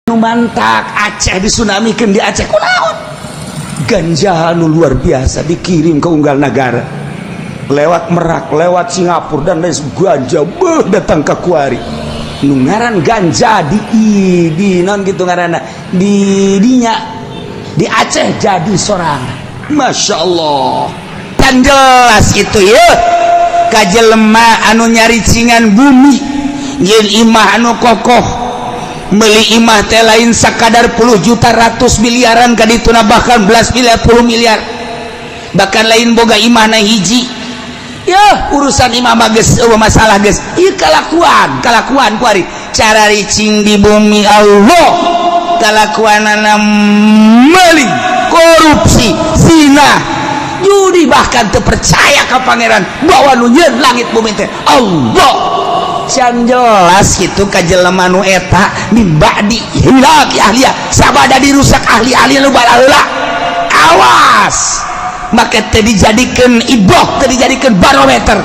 Mantak Aceh disunamikeun di Aceh kunaon? Ganja nu luar biasa dikirim ke unggal negara lewat Merak, lewat Singapura, dan lain. Ganja beuh datang ke kuari. Nu ngaran ganja di non gitu ngaranna di dinya di Aceh jadi sorangan. Masya Allah, kan jelas itu ya ka jelema anu nyaricingan bumi, nyieun imah anu kokoh. Beli imah teh lain sakadar puluh juta, ratus, miliaran kadituna, bahkan belas miliar, puluh miliar. Bahkan lain boga imah na hiji ya, urusan imah mah geus euweuh masalah geus. Ieu kalakuan kalakuan kuari cara ricing di bumi Allah, kalakuanana maling, korupsi, zina, judi, bahkan terpercaya ke Pangeran bahwa nu nyieun langit bumi teh Allah. Can jelas gitu ka jelema nu eta min ba'di ihlaki ahliha, sabada dirusak ahli-ahli nu baheula. Awas, maka teh dijadikeun ibroh, teh dijadikeun barometer.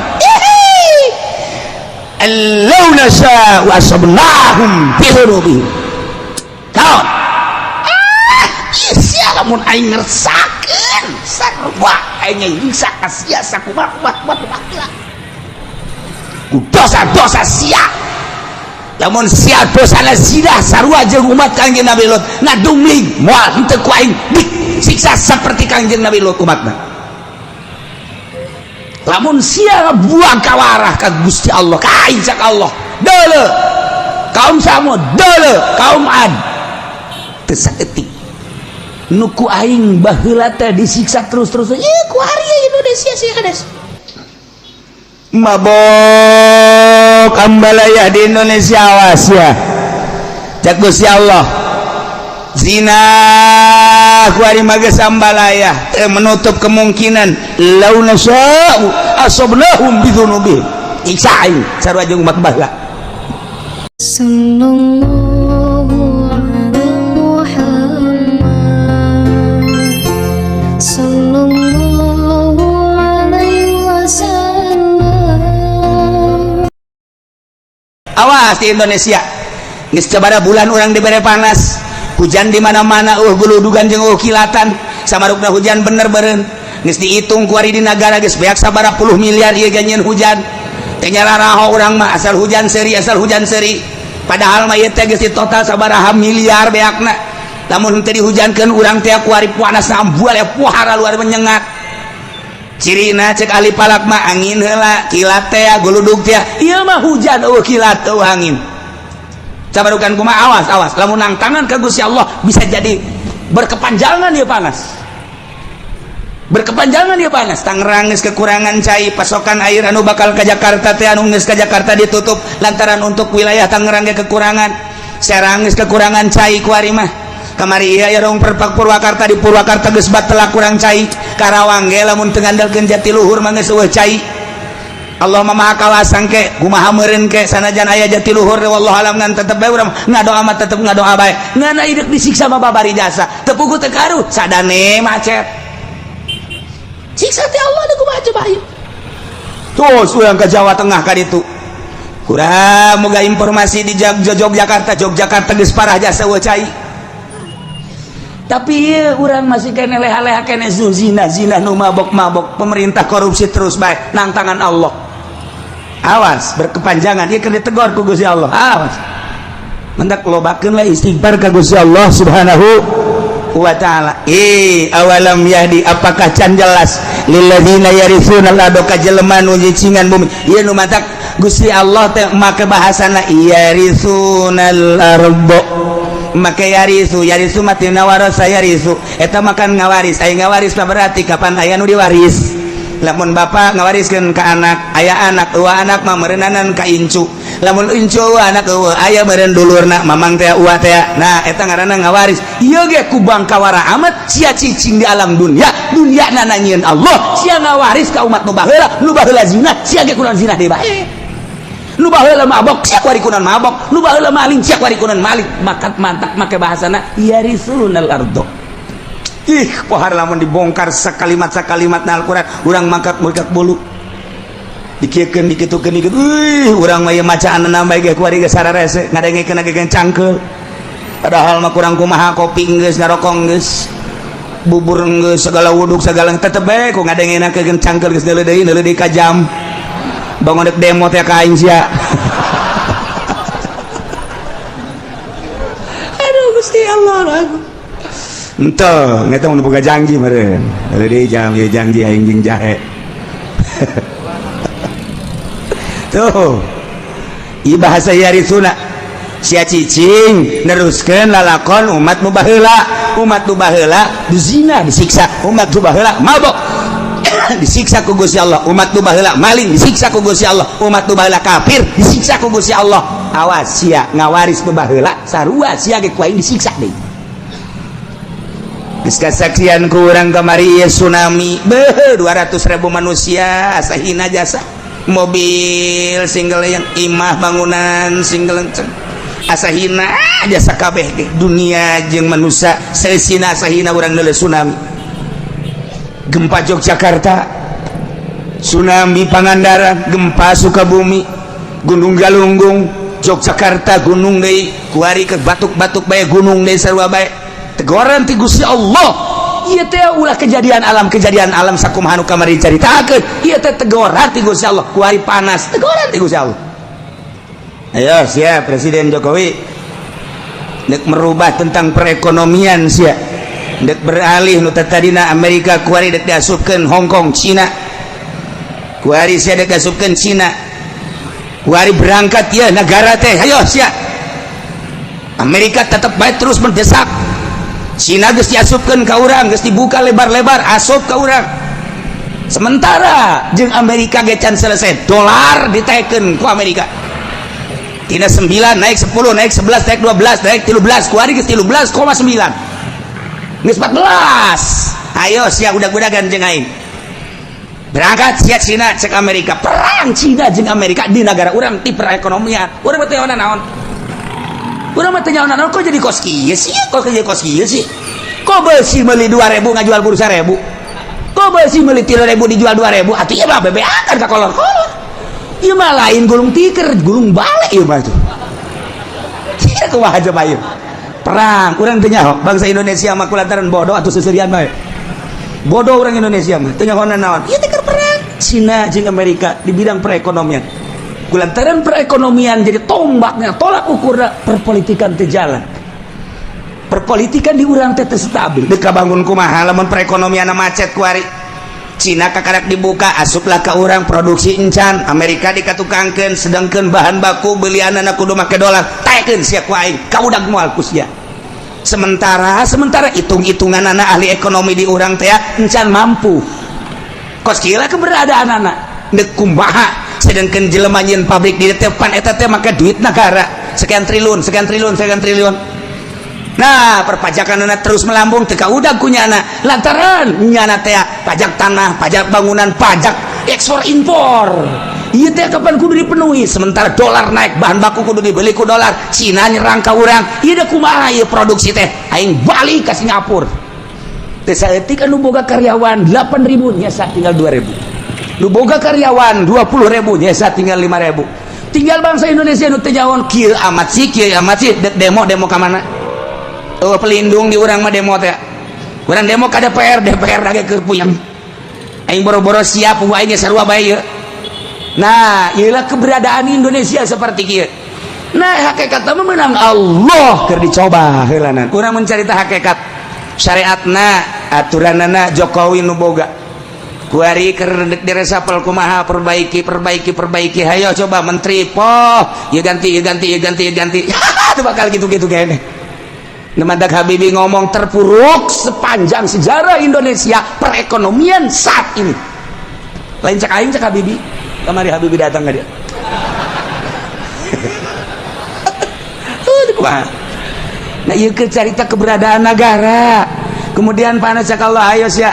Allau nasya wa asabnahum bi dzunubihim. Naon? Ah, sia, lamun aing ngersakeun sarua aing nyiksa ka sia sakumaha kumaha kumaha ku dosa-dosa sia. Lamun sia dosana zina sarua jeung umat Kangjeng Nabi Lut, ngadumling, moal henteu ku aing disiksa seperti Kangjeng Nabi Lut umatna. Lamun sia buang kawarah ka Gusti Allah, ka aing, cak Allah, deuleu kaum Samud, deuleu kaum Ad, teu saeutik nu ku aing baheula teh disiksa terus-terus. Ieu ku ari Indonesia sih kades mabok ambalaya di Indonesia. Awas ya, cak Gusti Allah, zina kuari mah geus ambalaya, menutup kemungkinan. Lau nasya'u asabnahum bidzunubihim, siksa aing sarua jeung umat baheula. Sallallahu ala Muhammad, Sallallahu alaihi wasallam. Awas di Indonesia, geus sabaraha bulan urang dibere panas, hujan di mana-mana, guludugan jeung kilatan. Samarukna hujan bener beureun geus dihitung kuari di nagara geus beak sabaraha puluh miliar ieu ganyeun hujan teh. Nyararaho urang mah, asal hujan seuri, asal hujan seuri. Padahal mah ieu teh geus di total sabaraha miliar beakna. Lamun teu dihujankeun urang teh kuari panas ambual ya, puhara luar menyengat. Cirina cek ahli falak mah angin heula, kilat teh, guludug teh. Ieu mah hujan euweuh kilat, euweuh angin. Cabarukan kumaha? Awas, awas, lamun nangtangan ka Gusti Allah bisa jadi berkepanjangan ya panas, berkepanjangan ya panas. Tangerang geus kekurangan cai, pasokan air anu bakal ke Jakarta teh, anu geus ke Jakarta ditutup lantaran untuk wilayah Tangerang ge kekurangan. Serang geus kekurangan cai kuari mah. Kamari ieu aya rong perpak Purwakarta, di Purwakarta geus batelak kurang cai. Karawang ge lamun teu ngandalkeun Jatiluhur mah geus euweuh cai. Allah mah maha kawasang ke kumaha meureun ke sanajan aya Jatiluhur, wallahu alam, ngan tetep bae urang ngadoa mah, tetep ngadoa bae. Ngan hidup disiksa mah babari jasa teu puguh teu karuh sadane macet siksa teh Allah da kumaha coba ieu. Terus urang ke Jawa Tengah ka ditu kurang moga informasi di Yogyakarta. Yogyakarta geus parah jasa euweuh cai, tapi ieu urang masih kene leha-leha kene, zina zina, nu mabok-mabok, pemerintah korupsi terus bae nang tangan Allah. Awas, berkepanjangan ieu keur ditegor ku Gusti Allah. Awas, mendak lobakeun lah istighfar ka Gusti Allah Subhanahu wa Ta'ala. Eh, awalam yahdi, apakah can jelas, lilladzina yaritsuna al-ardha, ka jelema nu nyicingan bumi. Ieu nu matak Gusti Allah teh make bahasana yaritsunal ardo, make yarisu. Yarisu matina warasa yarisu, eta makan ngawaris. Aya ngawaris mah berarti kapan aya nu diwaris. Lamun bapak ngawariskeun ka anak, aya anak euweuh, anak mah meureunnanan ka incu. Lamun incu euweuh, anak euweuh, aya meureun dulurna, mamang teh, uwa teh. Nah, eta ngaranna ngawaris. Ieu ge ku bangkawara amat sia cicing di alam dunia, dunia na nyieun Allah, sia ngawaris ka umat nu baheula. Nu baheula zina, sia ge kunaon zina deui bae. Nu baheula mabok, sia kuari kunaon mabok. Nu baheula maling, sia kuari kunaon maling. Maka mantak make bahasana yarisunal ardo. Ih, pohar lamun dibongkar sakalimat sakalimat na Al-Qur'an, urang mangkat mangkat bulu dikiekeun, dikitukeun, dikitu. Ih, urang mah ieu macaanna bae ge kuari ge sararese, ngadengekeun ge cangkeul. Padahal mah kurang kumaha, kopi geus, ngarokok geus, bubur geus, segala wuduk segala, tetep bae ku ngadengenakeun cangkel geus deuleu deui, deuleu deui ka jam. Bangun dek demo teh ka aing sia. Aduh Gusti Allah, aku. Ente, ngeta mun boga janji meureun. Deuleu deui jam ieu janji aing jeung jahe. Tuh. Ieu bahasa yarisuna. Sia cicing neruskeun lalakon umat nu baheula. Umat nu baheula dizina disiksa, umat nu baheula mabok disiksa ku Gusti Allah, umat nu baheula maling disiksa ku Gusti Allah, umat nu baheula kafir disiksa ku Gusti Allah. Awas sia ngawaris nu baheula, sarua sia ge ku aing disiksa deui. Geus kasaksian ku urang kamari ieu tsunami, beuh, 200.000 manusia asa hina jasa. Mobil single yang imah bangunan single asa hina jasa kabeh ge dunia jeung manusia seusina asa hina urang neuleuh tsunami. Gempa Yogyakarta, tsunami Pangandaran, gempa Sukabumi, Gunung Galunggung, Yogyakarta gunung deui, kuari ke batuk-batuk bae gunung deui sarua bae. Tegoran ti Gusti Allah. Ieu teh ulah kejadian alam sakumaha nu kamari caritakeun. Ieu teh tegoran ti Gusti Allah, kuari panas, tegoran ti Gusti Allah. Ayo siap Presiden Jokowi dek merubah tentang perekonomian sia. Dek beralih nu tadina Amerika kuari dek diasupkeun Hong Kong, Cina. Kuari sia dek diasupkeun Cina. Kuari berangkat ya negara teh, ayo sia. Amerika tetap baik terus mendesak. Cina geus diasupkeun ka urang, geus dibuka lebar-lebar asup ka urang. Sementara jeung Amerika ge can selesai, dolar ditekeun ku Amerika. Tina 9 naik 10, naik 11, naik 12, naik 13, kuari geus 13,9. Geus 14. Ayo sia udag-udagan jeung aing. Berangkat sia Cina cek Amerika, perang Cina jeung Amerika di negara urang ti perekonomian. Urang mah teu naon. Urang mah teu nyaho naon, kok jadi kos kieu sih? Kok jadi kos kieu sih? Kok beusi meuli 2000 ngajual bursa 1000? Kok beusi meuli 3000 dijual 2000? Atuh ieu mah bebeakan ka kolor-kolor. Ieu mah lain gulung tiker, gulung balik ieu mah tuh. Ieu kumaha coba ieu? Perang, urang teu nyaho bangsa Indonesia mah kulantaran bodoh atau seserian bae. Bodoh orang Indonesia mah teu nyaho naon. Ieu teh perang Cina jeung Amerika di bidang perekonomian. Kulantaran perekonomian jadi tombaknya, tolak ukurna perpolitikan teu jalan. Perpolitikan di urang teh teu stabil. Dek bangun kumaha lamun perekonomian macet kuari. Cina kakarak dibuka asuplah ke urang produksi encan, Amerika dikatukangkeun sedangkan bahan baku belianana kudu make dolar, taekeun sia ku aing kaudag moal ku sia. Sementara sementara hitung-hitungan anak ahli ekonomi di urang teh encan mampu. Kos kieu keberadaan anak dek kumaha sedangkan jelema nyieun pabrik di depan eta teh make duit negara sekian triliun, sekian triliun, sekian triliun. Nah, perpajakan anak terus melambung teu kaudag ku nyana lantaran nyana teh pajak tanah, pajak bangunan, pajak ekspor impor. Ieu teh kapan kudu dipenuhi? Sementara dolar naik, bahan baku kudu dibeli ku dolar. Cina nyerang ka urang. Ieu deh kumaha ieu produksi teh? Aing balik ka Singapura. Teh saeutik anu boga karyawan 8000 nyesa tinggal 2000. Nu boga karyawan 20.000 nyesa tinggal 5000. Tinggal bangsa Indonesia nu teu nyaho kieu amat sih, kieu amat sih, demo demo ka mana? Oh, pelindung di urang mah demo teh. Urang demo ka DPR, DPR lagi keur puyeng. Aing boro-boro siap aing ge sarua bae ieu. Nah, ieulah keberadaan Indonesia seperti kieu. Nah, hakikatna mah menang Allah keur dicoba heulanan. Urang mencarita hakikat syariatna, aturanana Jokowi nu boga. Kuari keur diresapel kumaha, perbaiki perbaiki perbaiki, hayo coba menteri poh, ieu ganti, ieu ganti, ieu ganti, ieu ganti. Itu bakal gitu-gitu kayaknya. Nemandak Habibie ngomong terpuruk sepanjang sejarah Indonesia perekonomian saat ini. Lain cek aing, cek Habibie. Kamari Habibie datang nggak dia? Nah, ieu keur carita keberadaan negara. Kemudian panas cek Allah, ayo sia.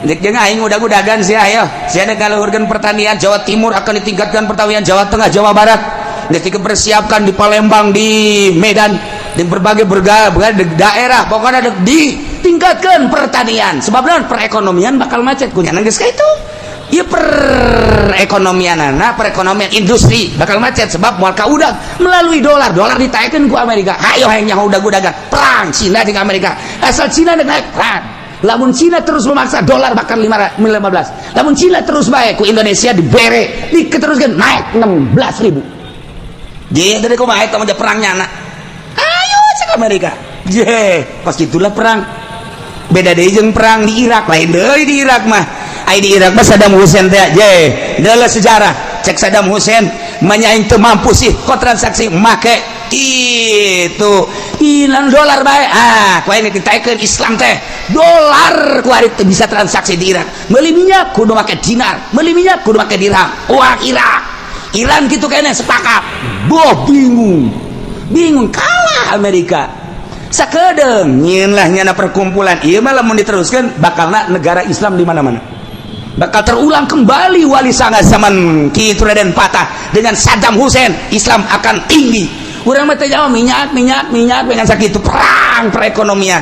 Dek jeung aing udag-udagan sia, ayo. Sia dek ngaluhurkeun pertanian Jawa Timur akan ditingkatkan pertanian Jawa Tengah, Jawa Barat. Dek dipersiapkan di Palembang, di Medan, di berbagai berbagai daerah pokoknya dek ditingkatkan pertanian. Sebab naon, perekonomian bakal macet kunyana geus ka itu. Ieu perekonomianana, perekonomian industri bakal macet sebab moal kaudag melalui dolar. Dolar ditaekeun ku Amerika. Hayo hayang nyaho udag-udagan. Perang Cina jeung Amerika. Asal Cina naik, perang. Lamun Cina terus memaksa, dolar bakal 15. Lamun Cina terus baik, ku Indonesia dibere, diteruskan naik 16 ribu. Jadi dari kumaha eta mah perang nyana. Ayo cek Amerika. Je, pas itulah perang. Beda deui jeung perang di Irak, lain deui di Irak mah. Ai di Irak mah Saddam Hussein teh, je, adalah sejarah. Cek Saddam Hussein, manya aing teu mampu sih kok transaksi make itu hilang dolar bae. Ah, ku aing ditaekeun Islam teh. Dolar ku ari teu bisa transaksi di Irak. Meuli minyak kudu make dinar, meuli minyak kudu make dirham. Uang Irak. Iran gitu kayaknya sepakat. Boh, bingung. Bingung, kalah Amerika. Sakedeung nyieun lah nyana perkumpulan. Ieu mah lamun diteruskan bakalna negara Islam di mana-mana. Bakal terulang kembali Wali Sanga zaman Ki Raden Patah dengan Saddam Hussein. Islam akan tinggi. Urang mah teh jawab minyak, minyak, minyak dengan sakitu perang perekonomian.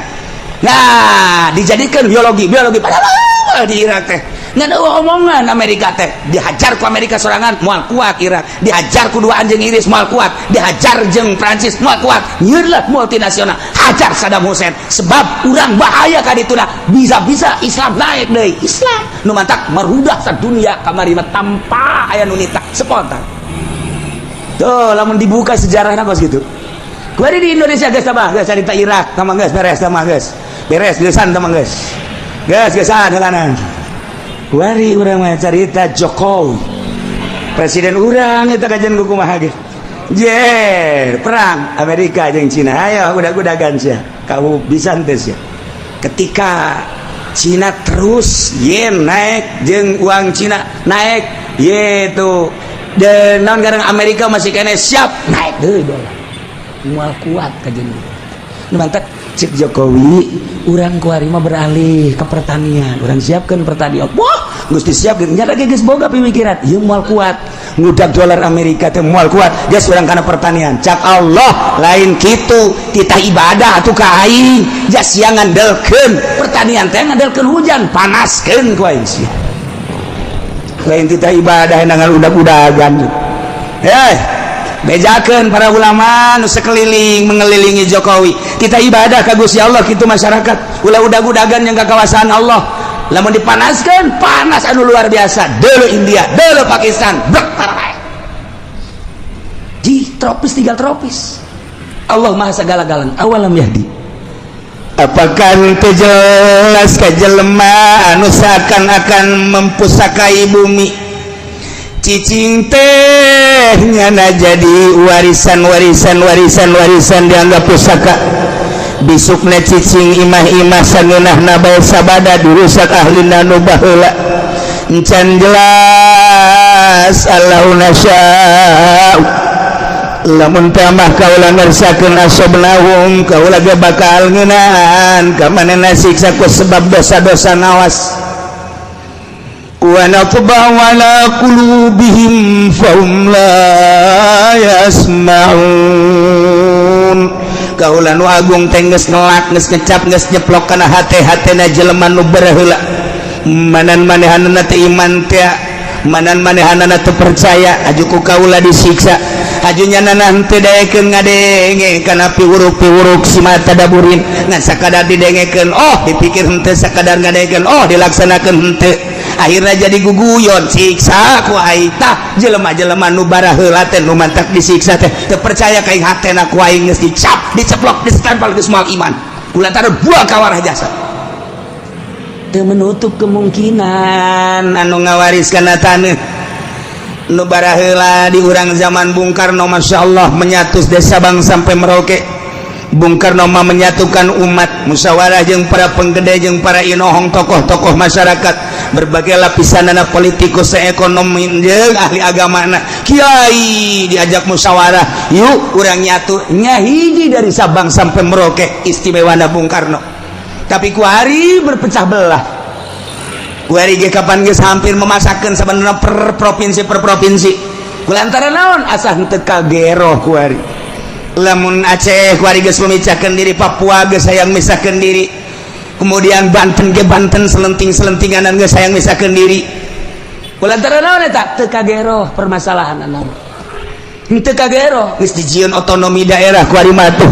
Nah, dijadikan biologi, biologi padahal di Irak teh ngan eueuh omongan Amerika teh. Dihajar ku Amerika sorangan moal kuat Irak, dihajar ku dua anjing Inggris moal kuat, dihajar jeung Prancis moal kuat. Nyieun lah multinasional, hajar Saddam Hussein sebab urang bahaya ka dituna, bisa-bisa Islam naik deui. Islam nu mantak merudah sadunia kamari mah tanpa aya nu nitah, spontan. Tuh, lamun dibuka sejarahna kos gitu. Kuari di Indonesia geus tambah geus carita Irak tambah geus beres, tambah geus beres geusan, tambah geus geus geusan heulanan. Kuari urang mah carita Jokowi, presiden urang eta kajian ku kumaha ge. Je, perang Amerika jeung Cina. Ayo udah-udagan sia. Kamu bisa henteu sia? Ketika Cina terus yen naik jeung uang Cina naik yaitu dan naon garang Amerika masih kene siap naik deui dolar. Moal kuat kajian gitu. Nu mantak cek Jokowi, urang kuari mah beralih ke pertanian. Urang siapkan pertanian. Wah, geus disiapkeun nya lagi geus boga pemikiran. Ieu moal kuat. Ngudag dolar Amerika teh moal kuat. Geus urang kana pertanian. Cak Allah lain kitu, titah ibadah atuh ka aing. Jas sia ngandelkeun pertanian teh ngandelkeun hujan, panaskeun ku aing sia. Lain titah ibadah nangan udag-udagan. Eh, bejakeun para ulama nu sekeliling mengelilingi Jokowi. Kita ibadah ka Gusti Allah kitu masyarakat. Ulah udag-udagan yang kekawasan Allah. Lamun dipanaskan, panas anu luar biasa. Deuleu India, deuleu Pakistan, brek tarae. Di tropis tinggal tropis. Allah Maha segala-galanya. Awalam yahdi. Apakah teu jelas ka jelema anu seakan-akan mempusakai bumi? Cicing teh nyana jadi warisan, warisan, warisan, warisan, dianggap pusaka. Bisukna cicing imah-imah sangeunahna bae sabada dirusak ahlina nu baheula. Encan jelas Allahu nasya'u, lamun tamah kaula ngersakeun asobnahum, kaula ge bakal ngeunaan ka manehna siksa ku sebab dosa-dosa nawas. Wa natba'u ala qulubihim fahum la yasma'un. Kaula nu agung teh geus ngelak, geus ngecap, geus nyeplok kana hate-hatena jelema nu baraheula. Manan manehanana teh iman teh, manan manehanana teu percaya, aju ku kaula disiksa. Aju nyanana henteu daekeun ngadenge kana piwuruk-piwuruk si mata daburin, ngan sakadar didengekeun oh dipikir henteu, sakadar ngadengekeun oh dilaksanakeun henteu, akhirnya jadi guguyon, siksa ku aing. Tah, jelema-jelema nu baraheula teh nu mantak disiksa teh teu percaya ka aing, hatena ku aing geus dicap, diceplok, ditempel, geus moal iman kulantaran buang kawarah jasa. Teu menutup kemungkinan anu ngawariskan taneuh nu baraheula di urang zaman Bung Karno, Masya Allah, menyatu desa Sabang sampai Merauke. Bung Karno mah menyatukan umat, musyawarah jeung para penggede jeung para inohong, tokoh-tokoh masyarakat berbagai lapisan, anak politikus, ekonomi jeung ahli agama, kiai diajak musyawarah, yuk urang nyatu nyahiji dari Sabang sampai Merauke. Istimewa Bung Karno, tapi kuari berpecah belah. Kuari ge kapan geus hampir memasakkan sebenarnya per provinsi, per provinsi, kulantaran naon asa henteu kageroh kuari. Lamun Aceh kuari geus memecahkan diri, Papua geus hayang misahkeun diri, kemudian Banten ge Banten selenting-selentingan geus hayang misahkeun diri. Kulantaran naon eta? Teu kagero permasalahan anu. Teu kagero. Geus dijieun otonomi daerah ku ari mah tuh.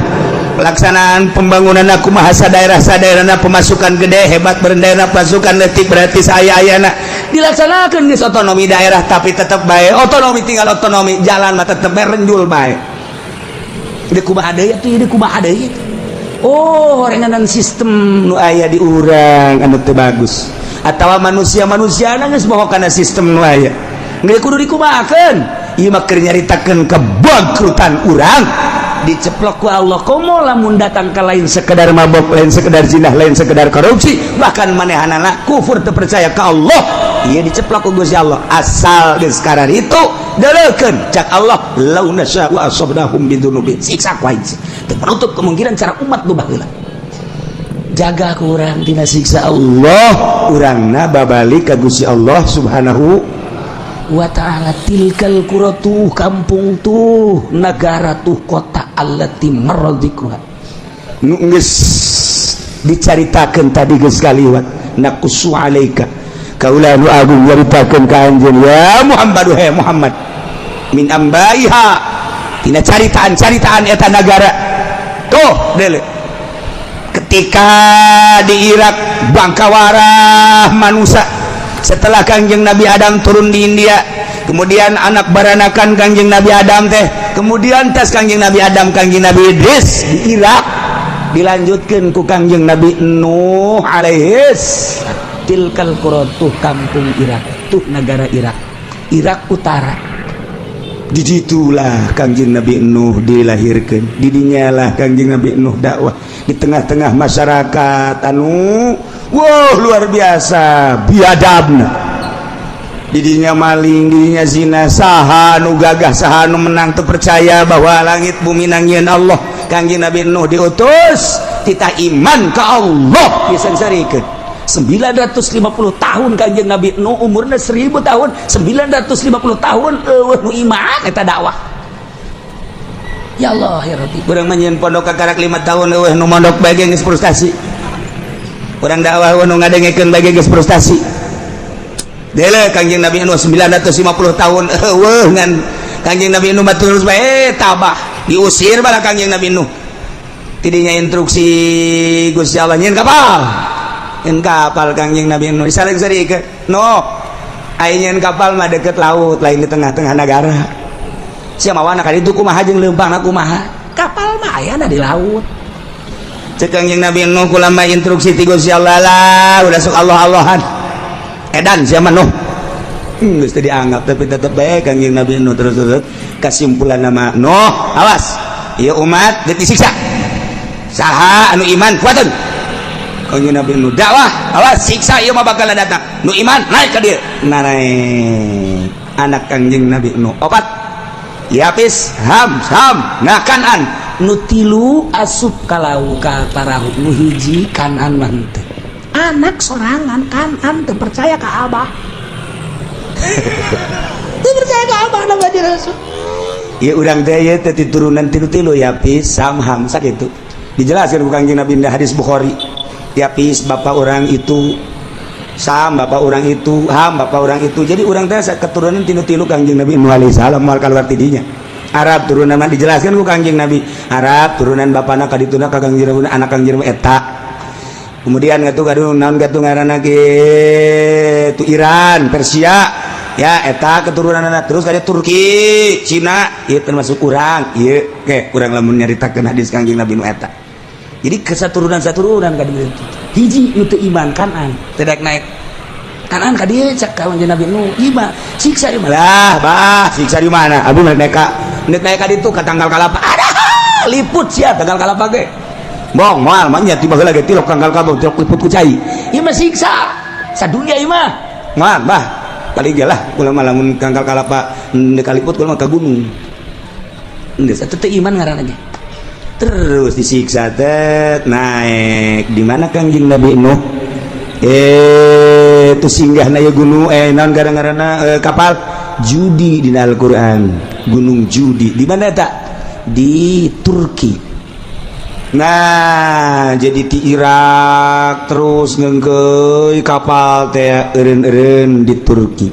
Pelaksanaan pembangunan kumaha daerah sadaerahna, pemasukan gede hebat berdaerah, pasukan leutik berarti saya ayana Dilaksanakan geus otonomi daerah, tapi tetap baik otonomi, tinggal otonomi jalan mah tetep bae renjul bae. Deui kumaha deui atuh, deui kumaha deui? Oh, horenganan sistem nu aya di urang anu teu bagus atawa manusia-manusia geus bohong kana sistem nu aya. Geus kudu dikumahakeun. Ieu mah keur nyaritakeun kebangkrutan urang. Diceplok ku Allah, komo lamun datang ke lain sekedar mabok, lain sekedar zina, lain sekedar korupsi, bahkan manehanana kufur, teu percaya ka Allah. Ieu diceplok ku Gusti Allah. Asal geus karar itu deleukeun, cak Allah, lau nasya'u asabnahum bidzunubihim, siksa ku aing. Teu menutup kemungkinan cara umat nu baheula jaga ku urang tina siksa Allah. Allah urangna babalik ka Gusti Allah Subhanahu wa ta'ala. Tilkal qura, tuh kampung, tuh negara, tuh kota, allati marra dzikruha, nu geus dicaritakeun tadi, geus kaliwat. Naqussu alaika, kaula nu agung nyaritakeun ka anjeun ya Muhammad, he Muhammad, min ambaiha, tina caritaan-caritaan eta nagara. Tuh dele, ketika di Irak bangkawarah manusia setelah Kangjeng Nabi Adam turun di India, kemudian anak baranakan Kangjeng Nabi Adam teh, kemudian tes Kangjeng Nabi Adam, Kangjeng Nabi Idris di Irak, dilanjutkan ku Kangjeng Nabi Nuh alaihis. Tilkal qura, tuh kampung Irak, tuh negara Irak, Irak Utara. Disitulah Kangjeng Nabi Nuh dilahirkan, didinyalah Kangjeng Nabi Nuh dakwah di tengah-tengah masyarakat anu wow luar biasa biadabna. Didinya maling, didinya zina, saha nu gagah, saha nu menang, teu percaya bahwa langit bumi nangieun Allah. Kangjeng Nabi Nuh diutus, titah iman ke Allah, disangsarikeun 950 tahun. Kanjeng Nabi Nuh umurnya 1000 tahun, 950 tahun eueuh nu iman eta dakwah. Ya Allah ya Rabbi. Urang mah nyieun pondok kakarak 5 tahun, eueuh nu mondok bae geus frustasi. Urang dakwah, nu ngadengekeun bae geus frustasi. Dele Kangjeng Nabi Nuh 950 tahun eueuh, ngan Kangjeng Nabi Nuh mah terus bae tabah, diusir bala Kangjeng Nabi Nuh. Tidinya instruksi Gusti Allah, nyieun kapal, nyieun kapal. Kangjeng Nabi Nuh disareng-sarikeun, "No, aya nyieun kapal mah deket laut, lain di tengah-tengah negara. Sia mawana ka ditu kumaha jeung leumpangna kumaha? Kapal mah ayana di laut." Cek Kangjeng Nabi Nuh, kulama instruksi ti Gusti Allah lah udah sok Allah-Allahan, edan sia mah, Nuh. Geus teu dianggap, tapi tetep bae Kangjeng Nabi Nuh terus terus. Kesimpulan nama, "Nuh, awas ieu umat geus disiksa, saha anu iman kuatun." Kangjeng Nabi Nuh dakwah, "Awas, siksa ieu mah bakal datang, nu iman naik ka dieu." Nah, naik anak Kangjeng Nabi Nuh opat, Yapis, Ham, Sam, nah Kanan. Nu tilu asup kalau ka parahu, nu hiji Kanan mah henteu. Anak sorangan Kanan teu percaya ka abah, teu percaya ka abah nama di Rasul. Ya urang teh ieu teh turunan tilu-tilu, Yapis, Sam, Ham, sakitu. Dijelaskan ku Kangjeng Nabi di hadis Bukhari. Yapis bapak orang itu, Sam bapak orang itu, Ham bapak orang itu. Jadi urang teh keturunan tilu-tilu Kangjeng Nabi Nuh alaihi salam, moal keluar tidinya. Arab turunan mah dijelaskan ku Kangjeng Nabi. Arab turunan bapana ka dituna ka Kangjeng Nabi, anak Kangjeng Nabi eta. Kemudian ngatu kadu naon gatu ngaranna kitu, Iran, Persia ya, eta keturunan anak. Terus ada Turki, Cina, ieu termasuk urang ieu. Ke urang lamun nyaritakeun hadis Kangjeng Nabi nu eta. Jadi kesaturunan saturunan ka dieu hiji nu teu iman, Kanan, tidak naik Kanan ka dieu. Cak Kangjeng Nabi Nuh, iman siksa di mana? Lah bah, siksa di mana? Abi naik ka, naik ka ditu ka tangkal kalapa, ada liput sia tangkal kalapa ge. Bong moal mah nya, tiba heula ge tilok tangkal kalapa, tilok liput ku cai. Ieu mah siksa sadunya ieu mah. Moal bah, paling ge lah kula mah lamun tangkal kalapa ndek kaliput, kula mah ka gunung. Geus atuh, teu iman ngaranna ge. Terus disiksa teh naik di mana Kangjeng Nabi Nuh itu singgah na gunung, naon gara-garana, kapal Judi di Al-Qur'an, Gunung Judi di mana tak, di Turki. Nah, jadi di Irak terus ngengkeuy kapal teh eureun-eureun di Turki.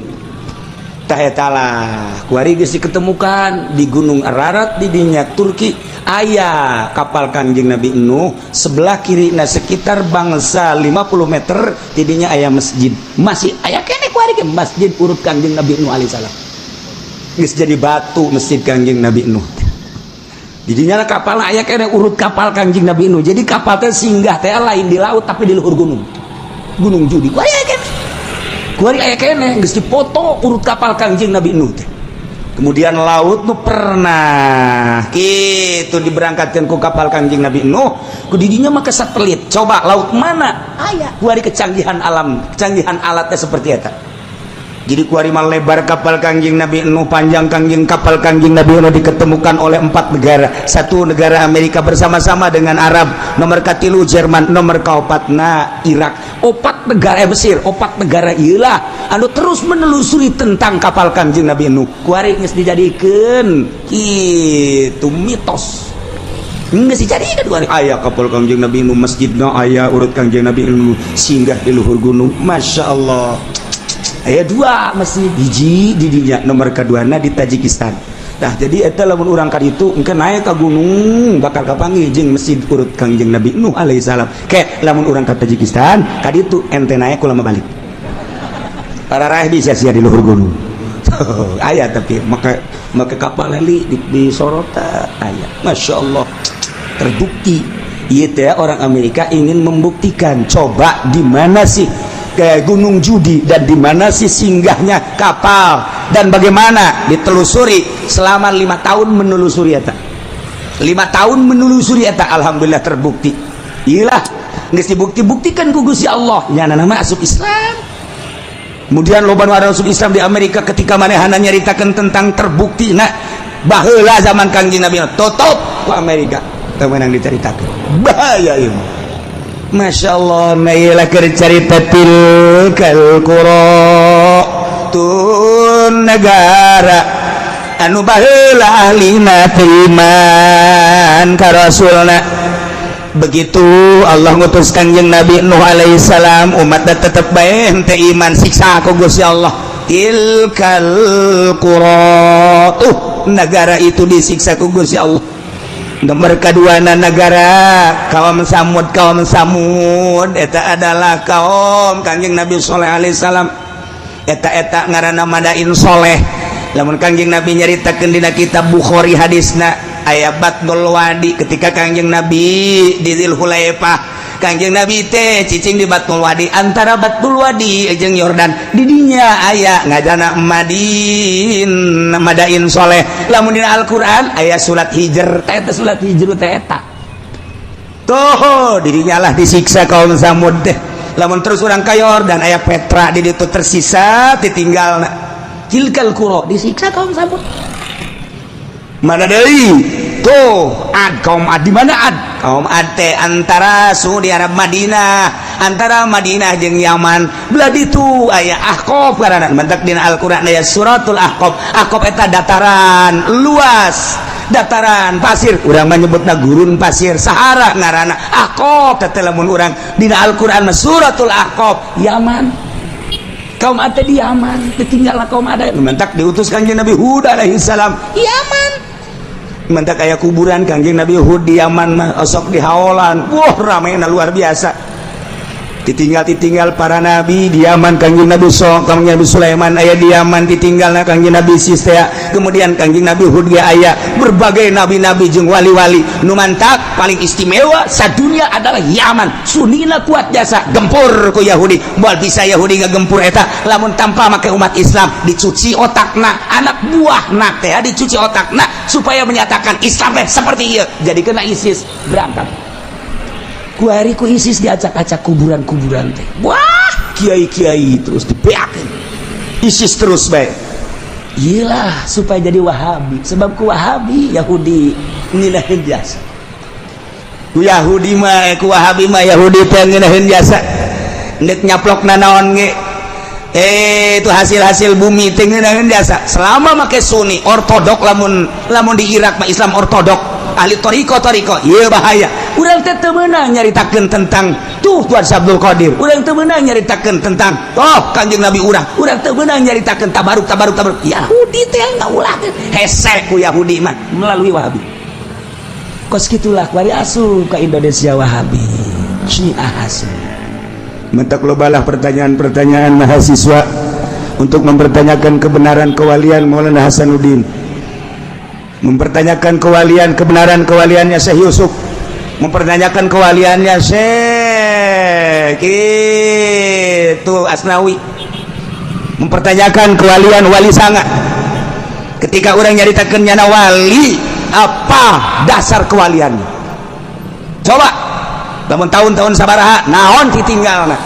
Tah, eta lah kuari geus diketemukan di Gunung Ararat di dinya Turki, aya kapal Kangjeng Nabi Nuh. Sebelah kiri, nah, sekitar bangsa 50 meter tidinya aya masjid, masih aya keneh kuari ge masjid urut Kangjeng Nabi Nuh alaihissalam. Geus jadi batu masjid Kangjeng Nabi Nuh. Didinya kapal aya keneh urut kapal Kangjeng Nabi Nuh. Jadi kapal teh singgah teh lain di laut, tapi di luhur gunung, Gunung Judi. Kuari aya keneh, kuari aya keneh, geus dipoto urut kapal Kangjeng Nabi Nuh teh. Kemudian laut nu pernah gitu diberangkatkan ku kapal Kangjeng Nabi Nuh, ku didinya maka satelit coba laut mana aya. Kuari kecanggihan alam, kecanggihan alatnya seperti eta. Jadi kuari mah lebar kapal Kangjeng Nabi Nuh, panjang kangjeng kapal Kangjeng Nabi Nuh diketemukan oleh empat negara. Satu negara Amerika bersama-sama dengan Arab, nomor katilu Jerman, nomor kaopatna Irak. Opat negara, Mesir, opat negara iyalah anu terus menelusuri tentang kapal Kangjeng Nabi Nuh. Kuari geus dijadikeun kitu mitos. Geus dijadikeun kuari aya kapal Kangjeng Nabi Nuh, masjidna aya urut Kangjeng Nabi Nuh singgah di luhur gunung. Masya Allah. Aya dua masjid, hiji di dinya, nomor keduana di Tajikistan. Nah, jadi eta lamun urang ka ditu engke naik ka gunung bakal kapanggih jeung masjid urut Kangjeng Nabi Nuh alaihissalam. Ke lamun urang ka Tajikistan ka ditu, ente naik kula balik para raih bisa sia di luhur gunung aya, tapi maka maka kapal heli di sorota aya. Masya Allah, terbukti. Iya teh orang Amerika ingin membuktikan, coba di mana sih kayak Gunung Judi dan di mana sih singgahnya kapal dan bagaimana ditelusuri selama 5 tahun menelusuri eta, 5 tahun menelusuri eta. Alhamdulillah terbukti. Iyalah, geus dibukti-buktikan ku Gusti Allah, nyana nama asup Islam. Kemudian loba nu asup Islam di Amerika ketika manehana nyaritakeun tentang terbukti. Nah, baheula zaman Kangjeng Nabi tutup ku Amerika, teu meunang dicaritakeun, bahaya ieu. Masya Allah. Nah, keur carita tilkal qura, tun negara anu baheula ahlina teu iman ka rasulna. Begitu Allah ngutus Kangjeng Nabi Nuh alaihissalam, umat tetep bae henteu iman, siksa ku Gusti Allah. Tilkal qura, tuh negara itu disiksa ku Gusti Allah. Nomor kedua negara kaum Samud. Kaum Samud eta adalah kaum Kangjeng Nabi Soleh alaihissalam. Eta eta ngaranna Madain Soleh. Lamun Kangjeng Nabi nyaritakeun dina kitab Bukhari, hadisna aya Batnul Wadi. Ketika Kangjeng Nabi di Dzulhulaifah, Kangjeng Nabi teh cicing di Batnul Wadi, antara Batnul Wadi jeung Yordan. Didinya aya ngajana Madin, Madain Soleh. Lamun dina Al-Qur'an aya surat Hijr teh, eta surat Hijr teh eta tuh. Dirinya lah disiksa kaum Samud teh. Lamun terus urang ka Yordan, aya Petra di ditu tersisa ditinggal. Tilkal qura disiksa kaum Samud. Mana deui tuh? Ad, kaum Ad. Di mana Ad? Kaum Ad teh antara Saudi Arab, Madinah, antara Madinah jeung Yaman belah ditu aya Ahqaf ngaranna. Mentak dina Al-Qur'an aya suratul Ahqaf. Ahqaf eta dataran luas, dataran pasir, urang mah nyebutna gurun pasir, Sahara ngaranna. Ahqaf teh lamun urang dina Al-Qur'an mah suratul Ahqaf. Yaman, kaum Ad di Yaman ditinggal kaum Ad. Mentak diutus Kanjeng Nabi Hud alaihi salam Yaman. Mentak aya kuburan Kangjeng Nabi Hud di Yaman mah, osok di haolan. Wah, ramai luar biasa. Ditinggal ditinggal para nabi di Yaman. Kangjeng Nabi So, Kangjeng Nabi Sulaiman aya di Yaman, ditinggal Kangjeng Nabi Sistea. Kemudian Kangjeng Nabi Hud ge aya, berbagai nabi-nabi jeung wali-wali. Nu mantak paling istimewa sadunia adalah Yaman. Sunina kuat jasa gempur ku Yahudi. Moal bisa Yahudi ngagempur eta lamun tanpa make umat Islam dicuci otakna, anak buahna teh dicuci otakna supaya menyatakan Islam teh seperti ieu. Jadi kena ISIS berangkat kuari ku ISIS diacak-acak kuburan-kuburan teh. Wah, kiai-kiai terus dibeakeun ISIS terus baik. Iyalah, supaya jadi Wahabi, sebab ku Wahabi Yahudi ngeunaheun jasa, ku Yahudi mah, ku Wahabi mah Yahudi teh ngeunaheun jasa. Ndek nyaplok nanaon ge, itu hasil-hasil bumi teh ngeunaheun jasa selama make Sunni ortodok. Lamun lamun di Irak mah Islam ortodok. ahli toriko toriko, ieu bahaya. Urang teh teu meunang nyaritakeun tentang tuh Tuan Abdul Qadir, urang teu meunang nyaritakeun tentang oh Kanjeng Nabi urang, urang teu meunang nyaritakeun tabaruk tabaruk tabaruk. Yahudi teh ngaulahkeun hese ku Yahudi mah melalui Wahabi. Kos kitulah kuari asup ka Indonesia Wahabi Syiah asup. Mentak lobalah pertanyaan-pertanyaan mahasiswa untuk mempertanyakan kebenaran kewalian Maulana Hasanuddin, mempertanyakan kewalian kebenaran kewaliannya Syekh Yusuf, mempertanyakan kewaliannya Syekh itu Asnawi, mempertanyakan kewalian Wali Sanga. Ketika orang nyaritakeun nyana wali, apa dasar kewaliannya? Coba lamun tahun-tahun sabaraha naon ditinggalna.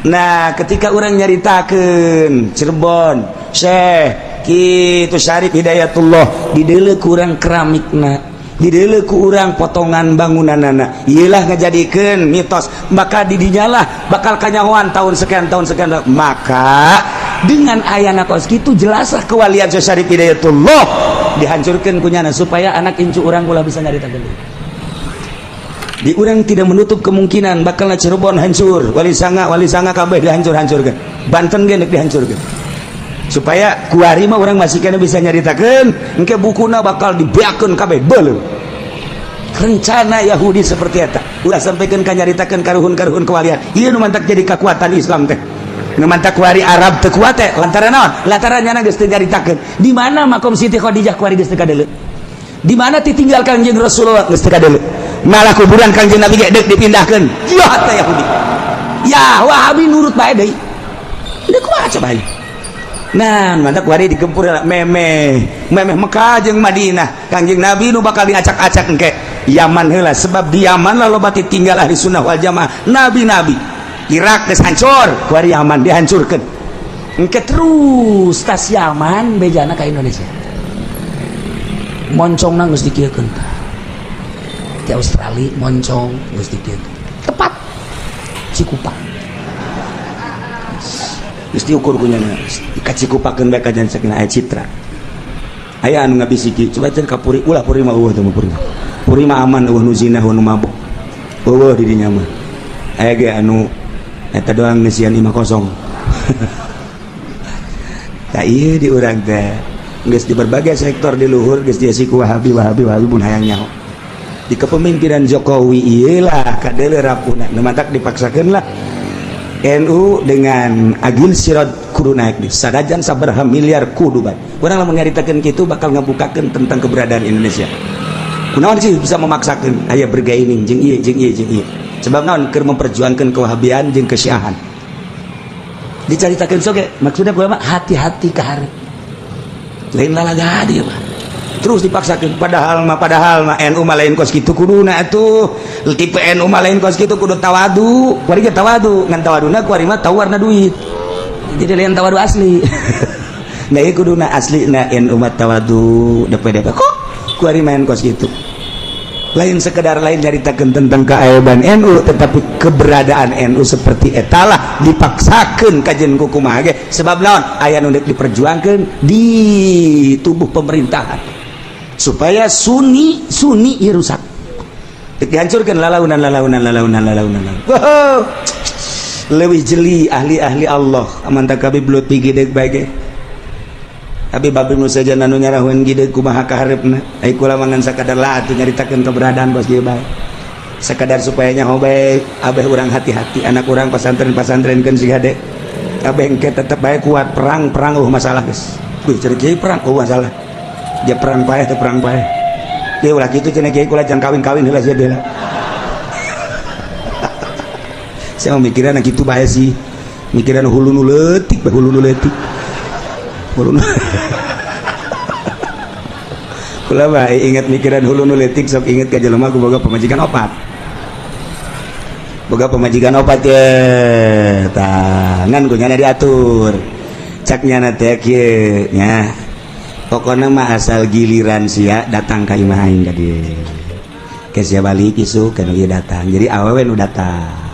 Nah, ketika orang nyaritakeun Cirebon Syekh kitu Syarif Hidayatullah, dideuleu ku urang keramikna, dideuleu ku urang potongan bangunanana, ieulah ngajadikeun mitos. Maka didinyalah bakal kanyahoan tahun sekian tahun sekian. Maka dengan ayana kos kitu jelaslah kewalian Syekh Syarif Hidayatullah dihancurkan kunyana supaya anak incu urang ulah bisa nyaritakeun. Di urang tidak menutup kemungkinan bakal Cirebon hancur, Wali Sanga, Wali Sanga kabeh dihancur-hancurkan, Banten ge deuk dihancurkan, supaya kuari mah urang masih kena bisa nyaritakeun. Engke bukuna bakal dibeakeun kabeh beuleum. Rencana Yahudi seperti eta ulah sampaikan ka nyaritakeun karuhun-karuhun kewalian. Ieu nu mantak jadi kekuatan Islam teh, nu mantak kuari Arab teu kuat teh lantaran naon? Lantaran nyana geus teu nyaritakeun di mana makom Siti Khadijah. Kuari geus teu kadeuleu di mana ditinggal Kanjeng Rasulullah, geus teu kadeuleu. Malah kuburan Kanjeng Nabi ge deuk dipindahkeun. Ya teh Yahudi ya Wahabi nurut bae deui. Deuk kumaha coba ieu? Nah, mantak kuari digempur memeh memeh Mekah jeung Madinah. Kanjeng Nabi nu bakal diacak-acak engke Yaman heula, sebab di Yaman lah loba tinggal ahli sunnah wal jamaah, nabi-nabi. Irak geus hancur, kuari Yaman dihancurkeun. Engke terus tas Yaman bejana ka Indonesia, moncongna geus dikieukeun tah di Australia, moncong geus dikieukeun tepat Cikupa. Geus diukur kunyana dikacikupakeun bae kajan saking aya citra, aya anu ngabisiki coba teh ka Puri. Ulah, Puri mah eueuh teh mah. Puri Puri mah aman, eueuh nu zina, eueuh nu mabok, eueuh di dinya mah. Aya ge anu eta doang, ngeusian imah kosong. Tah, ieu di urang teh geus di berbagai sektor di luhur geus diisi ku Wahabi Wahabi Wahabi. Pun hayang nyaho di kepemimpinan Jokowi ieu lah kadeuleu rapuna nu mantak dipaksakeun lah NU dengan Agil Siraj kudu naik di sadajan sabaraha miliar kudu bae. Urang lamun nyaritakeun kitu bakal ngabukakeun tentang keberadaan Indonesia. Kunaon sih bisa memaksakeun aya bergaining jeung ieu jeung ieu jeung ieu? Sebab naon? Keur memperjuangkan kewahabian jeung kesyiahan dicaritakeun. Soge maksudnya gua mah hati-hati ka hareup, lain lalaga dia mah terus dipaksakan. Padahal mah NU mah lain kos kitu kuduna atuh. Tipe NU mah lain kos kitu, kudu tawadu. Kuari ge tawadu, ngan tawaduna kuari mah tahu warna duit, jadi lain tawadu asli. Nah, ieu kuduna asli na NU mah tawadu DPDP. Kok kuari main kos kitu? Lain sekedar lain nyaritakeun tentang keaiban NU, tetapi keberadaan NU seperti etalah dipaksakeun kajen ku kumaha ge. Sebab naon? Aya nu deuk diperjuangkeun di tubuh pemerintahan supaya Sunni Sunni ieu rusak. Deuk dihancurkeun lalaunan lalaunan lalaunan lalaunan. Wow. Leuwih jeli ahli-ahli Allah aman tak kabeh belut gideg bae ge. Abi babi nu saja anu nyarahun gideg kumaha kahareupna. Ai kula mah ngan sakadar lah atuh nyaritakeun keberadaan bos kieu bae. Sakadar supaya nyaho bae, abeh urang hati-hati, anak urang pasantren-pasantrenkeun si hade. Abeh engke tetep bae kuat perang perang, oh masalah geus. Wih, cari kiai perang, oh masalah. Dia perang paeh teh perang paeh. Kieu ulah kitu cenah kiai, kula jangan kawin-kawin heula sia bela. Saya mau mikiran kitu bae sih. Mikiran hulu nu leutik bae, hulu nu leutik. Hulu nu kula mah inget mikiran hulu nu leutik, sok inget ka jelema ku boga pamajikan opat. Boga pamajikan opat ye. Tah, ngan ku nyana diatur. Cak nyana teh kieu nya. Pokona mah asal giliran sia datang ka imah aing ka dieu. Ke sia balik isuk kan ieu datang. Jadi awewe nu datang.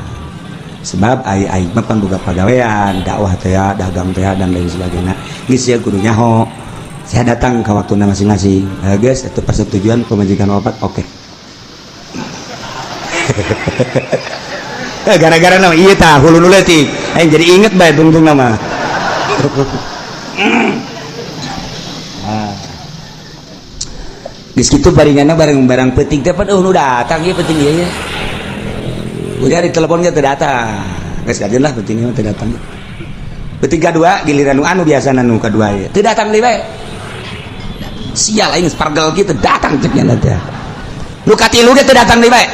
Sebab ai aing mah pan boga pagawean, dakwah teh, dagang teh, dan lain sebagainya. Geus sia kudu nyaho. Saya datang ke waktu masing-masing. Guys, itu persetujuan pemajikan opat, oke. Gara-gara nama iya tah hulu nu leutik. Aing jadi inget bae tungtung nama. Geus kitu baringanna bareng-bareng peuting teh pan nu datang ieu peuting ieu ya. Udah di telepon ge teu datang. Geus kajeun lah peuting ieu teu datang. Peuting kadua giliran nu anu biasana nu kadua ieu. Teu datang deui bae. Sial aing geus pargel kieu teu datang cek nya teh. Nu katilu ge teu datang deui bae.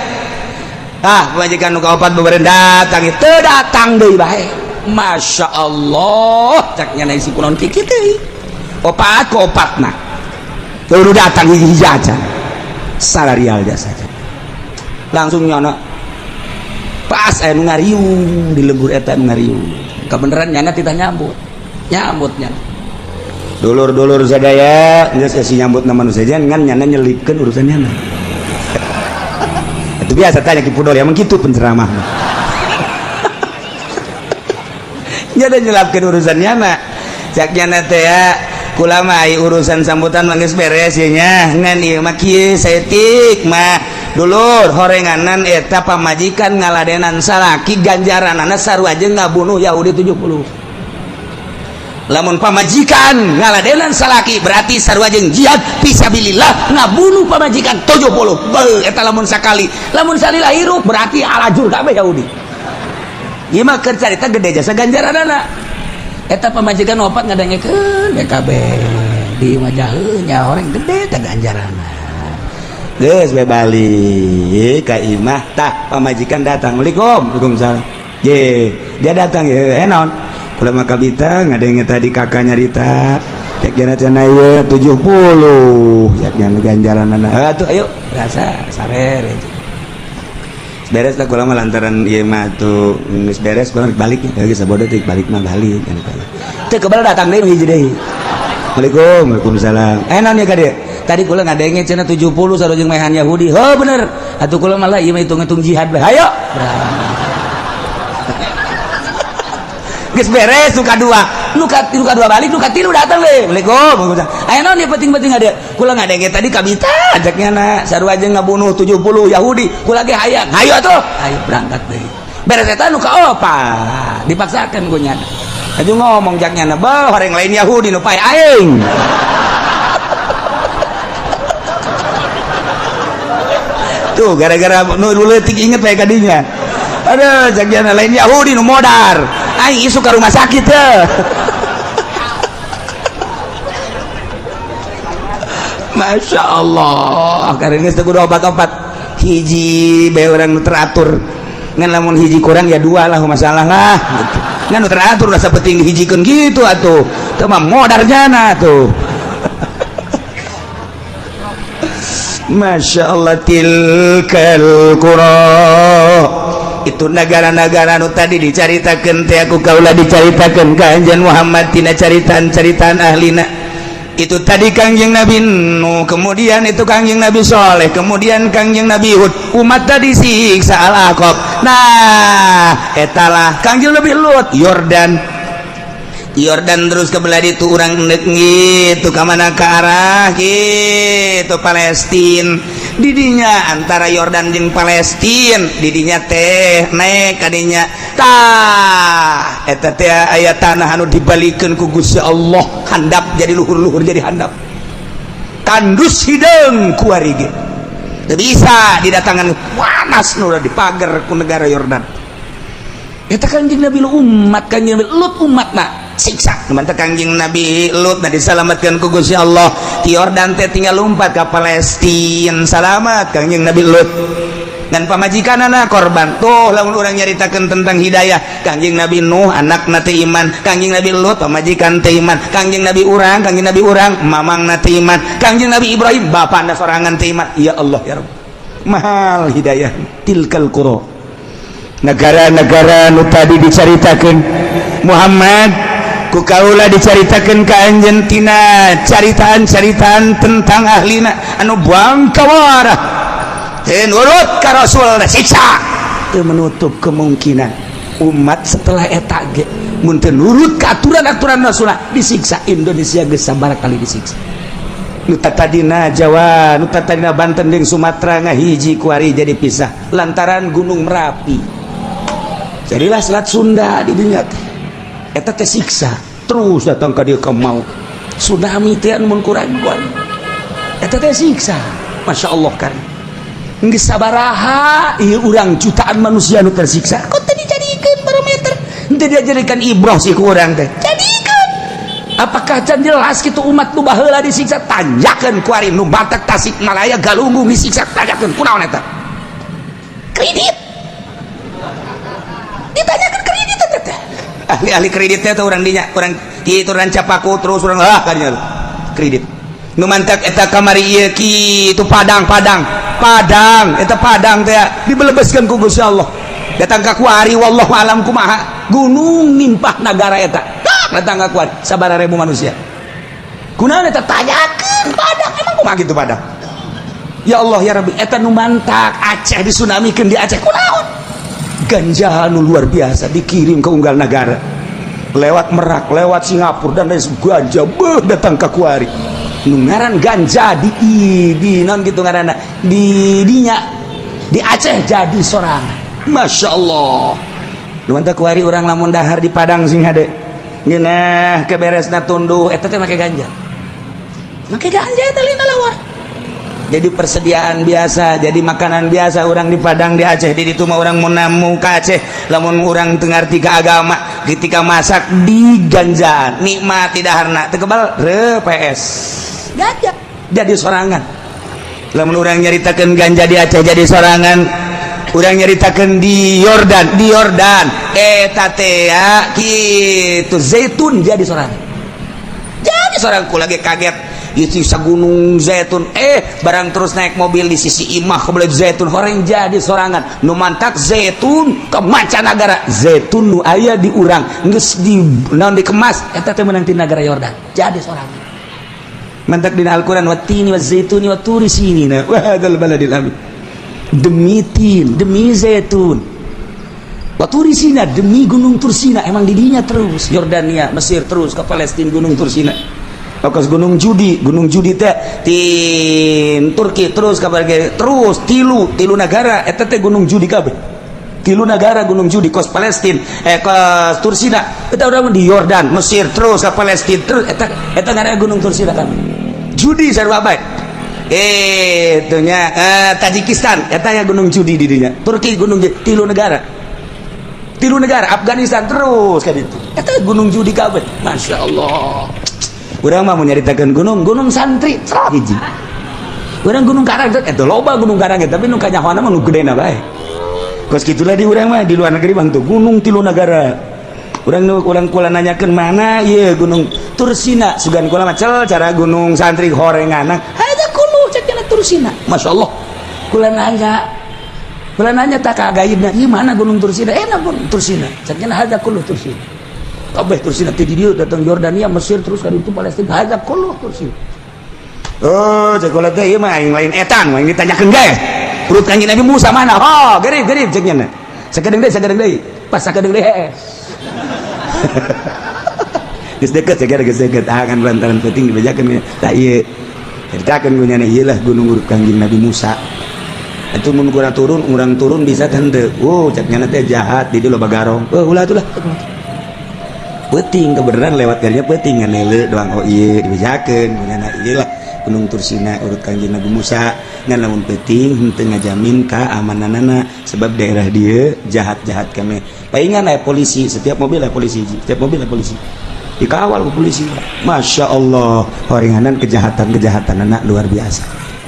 Ah, pamajikan nu kaopat beureun datang ieu teu datang deui bae. Masya Allah, cek nya si kunaon kieu teh. Opat ku opatna. Baru datang hiji-hiji aja salarial jasa langsung nyana pas aya nu ngariung di lembur eta nu ngariung kebeneran nyana titah nyambut nyambut nyana dulur-dulur sadaya geus esi nyambut na manusia ngan nyana nyelipkeun urusan nyana. Itu biasa tanya ki pudol emang kitu penceramah. Nyana nyelipkeun urusan nyana cak nyana teh ya kulama urusan sambutan mah geus beres ye nya ngan ieu mah kieu saeutik mah dulur horenganan eta pamajikan ngaladenan salaki ganjaranana sarua jeung ngabunuh Yahudi 70. Lamun pamajikan ngaladenan salaki berarti sarua jeung jihad fisabilillah ngabunuh pamajikan 70. Beuh eta lamun sakali lamun salila hirup berarti alajur kabeh Yahudi. Ieu mah keur carita gede jasa ganjaranana. Eta pamajikan opat ngadangekeun BKB di wajaheun nya orang gede teh ganjaranna. Geus we balik ka imah tah pamajikan datang. Assalamualaikum. Waalaikumsalam. Ye, dia datang ye, naon? Kula mah kabita ngadenge tadi kakak nyarita cek jana cenah ieu 70 cek jana ganjaranna. Atuh ayo rasa sarer. Beres lah kula mah lantaran ieu mah tuh geus beres kula balik ya geus sabodo teh balik mah balik kan teh kebal datang deui hiji deui. Assalamualaikum. Waalaikumsalam. Naon ya ka dieu? Tadi kula ngadenge cenah 70 sarua jeung maehan Yahudi. Heuh bener. Atuh kula malah ieu mah hitung-hitung jihad bae. Hayo. Geus beres nu kadua. Nu kadua balik nu katilu datang deui. Assalamualaikum. Waalaikumsalam. Aya naon ieu penting-penting ada. Kula ngadenge tadi kabita ajaknya na sarua jeung ngabunuh 70 Yahudi. Kula ge hayang. Hayo atuh. Ayo berangkat deui. Beres eta nu kaopat. Dipaksakeun ku nyana. Aju ngomong jaknya na bah orang lain Yahudi nu pae aing. Tuh gara-gara nu leutik inget bae kadinya. Aduh jaknya lain Yahudi nu modar. Aing isu ka rumah sakit teh. Masya Allah, karena geus teu kudu obat-obat. Hiji bae urang nu teratur. Ngan lamun hiji kurang ya dua lah masalah lah gitu. Ngan nu teratur rasa penting dihijikeun gitu atuh. Teu mah modar jana tuh. Masya Allah tilkal qura. Itu negara-negara nu tadi dicaritakeun teh aku kaula dicaritakeun ka Anjeun Muhammad tina caritaan-caritaan ahlina. Itu tadi Kangjeng Nabi Nuh, kemudian itu Kangjeng Nabi Soleh, kemudian Kangjeng Nabi Hud, umat tadi siksa Al-Aqab. Nah, etalah Kangjeng Nabi Lut, Yordan. Yordan terus ke belah ditu urang endek gitu ka mana ke arah gitu Palestin. Didinya antara Yordan jeung Palestin, didinya teh naik kadinya. Tah, eta teh aya tanah anu dibalikeun ku Gusti Allah, handap jadi luhur-luhur jadi handap. Tandus hideung kuari ge. Teu bisa didatangan panas nu dipager ku negara Yordan. Eta Kangjeng Nabi Lut umat Kangjeng Nabi Lut umatna siksa. Mantap Kangjeng Nabi Lut nah diselamatkan ku Gusti Allah. Ti Yordan teh tinggal lompat ka Palestina, salamat Kangjeng Nabi Lut. Dan pamajikanana korban. Tuh lamun urang nyaritakeun tentang hidayah Kangjeng Nabi Nuh anakna teh iman, Kangjeng Nabi Lut pamajikan teh iman, Kangjeng Nabi urang, Kangjeng Nabi urang mamangna teh iman, Kangjeng Nabi Ibrahim bapana sorangan teh iman. Ya Allah ya Rabb. Mahal hidayah tilkal qura. Negara-negara nu tadi dicaritakeun Muhammad ku kaula dicaritakeun ka anjeun tina caritaan-caritaan tentang ahlina anu bangkawara teu nurut ka Rasul siksa teu menutup kemungkinan Umat setelah eta ge mun teu nurut ka aturan-aturan nasional disiksa. Indonesia geus sabaraha kali disiksa. Nu tadina Jawa, nu tadina Banten jeung Sumatera ngahiji, kuari jadi pisah lantaran Gunung Merapi. Jadilah Selat Sunda di dinya teh. Eta teh siksa terus datang ka dieu, ka mau tsunami teh mun kurang kuat. Eta teh siksa. Masya Allah, kan geus sabaraha ieu urang jutaan manusia nu tersiksa, kok teu dijadikeun barometer, teu dijadikan ibroh sih ku urang teh? Jadikeun. Apakah can jelas kitu umat nu baheula disiksa? Tanjakeun kuari nu Batak, Tasik Malaya, Galunggung disiksa, tanjakeun. Kunaon eta? Kredit ditanyakan, kredit eta teh. Ahli-ahli kreditnya tuh orang dinya, orang kitu Rancapaku terus orang ah kadinya kredit. Nu mantak eta kamari ieu kitu Padang, Padang, Padang, eta Padang teh dibelebeskeun ku Gusti Allah. Datang ka kuari, wallahu alam kumaha, Gunung nimpah negara eta datang ka kuari sabaraha ribu manusia. Kunaon eta? Tanyakeun Padang, emang kumaha gitu Padang? Ya Allah, ya Rabbi. Eta nu mantak Aceh disunamikeun di Aceh kunaon? Ganja nu luar biasa dikirim ke unggal negara lewat Merak, lewat Singapura, dan lain. Ganja beuh datang ke kuari. Nu ngaran ganja di non gitu ngaranna di dinya di Aceh jadi sorangan. Masya Allah. Nu mantak kuari urang lamun dahar di Padang sing hade ngeunah keberesna tunduh. Eta teh make ganja, make ganja eta lina lawar. Jadi persediaan biasa, jadi makanan biasa orang di Padang, di Aceh. Di itu mah orang mau namu ke Aceh, lamun orang teu ngarti ke agama, ketika masak di ganja nikmat tidak harna teu kebal re PS. Ganja jadi sorangan. Lamun orang nyaritakeun ganja di Aceh jadi sorangan, urang nyaritakeun di Yordan, di Yordan eta teh ya kitu zaitun jadi sorangan. Jadi sorang ku lagi kaget itu gunung zaitun, barang terus naik mobil di sisi imah kebelet zaitun horeng jadi sorangan. Nu mantak zaitun ke mancanagara, zaitun nu aya di urang geus di naon dikemas, eta teh meunang ti negara Yordan, jadi sorangan. Mantak dina Al-Qur'an wattini wazaituni wa turi sinina wa hadzal baladil amin, demi tin, demi zaitun, wa Tursina, demi Gunung Tursina. Emang didinya terus Yordania, Mesir, terus ke Palestina, Gunung Tursina. Okas Gunung Judi, Gunung Judi teh tin Turki terus kabar terus tilu tilu negara eta teh Gunung Judi kabeh. Tilu negara Gunung Judi, kos Palestina, kos Tursina eta urang di Yordan, Mesir, terus ke Palestina terus eta eta ngaranna Gunung Tursina kan. Judi sarua bae itunya, Tajikistan eta ya Gunung Judi di dinya. Turki Gunung Judi, tilu negara, tilu negara, Afghanistan terus kan itu eta Gunung Judi kabeh. Masya Allah. Urang mah mau nyaritakeun gunung, Gunung Santri hiji. Urang Gunung Karang eta loba Gunung Karang, tapi nu kanyahoana mah nu gedena bae. Kos gitulah di urang mah. Di luar negeri bang tuh gunung tilu negara. Urang nu urang kula nanyakeun mana ieu Gunung Tursina, sugan kula mah cel cara Gunung Santri horenganna. Ada kulu cek Tursina. Masya Allah. Kula nanya, kula nanya tak ka gaibna, ieu mana Gunung Tursina? Enak Gunung Tursina cek nya, ada kulu Tursina kabeh. Tursina ti dieu datang Yordania, Mesir, terus kan itu Palestina, ada kulu Tursina. Oh, cek kula teh ieu mah aing lain etan, aing ditanyakeun ge. Urut Kanjeng Nabi Musa mana? Oh, gerib gerib cek nya. Sakedeung deui, sakedeung deui, pas sakedeung deui hees. Geus deket ya, geus deket. Ah kan lantaran penting dibejakeun tah ieu. Ceritakeun ku nyana ieu lah gunung urut Kanjeng Nabi Musa. Itu mun kurang turun, urang turun bisa teu? Oh, cek nyana teh jahat di dieu loba garong. Oh, ulah atuh lah. Peuting kebenaran lewat kalinya peuting ngan doang. Oh iya, dibejakeun ku nyana ieu lah Gunung Tursina urut Kanjeng Nabi Musa. Ngan lamun peuting henteu ngajamin keamananana sebab daerah dia jahat-jahat kami. Palingan aya polisi, setiap mobil aya polisi, setiap mobil aya polisi, dikawal ku polisi. Masya Allah, horenganan kejahatan-kejahatan anak luar biasa.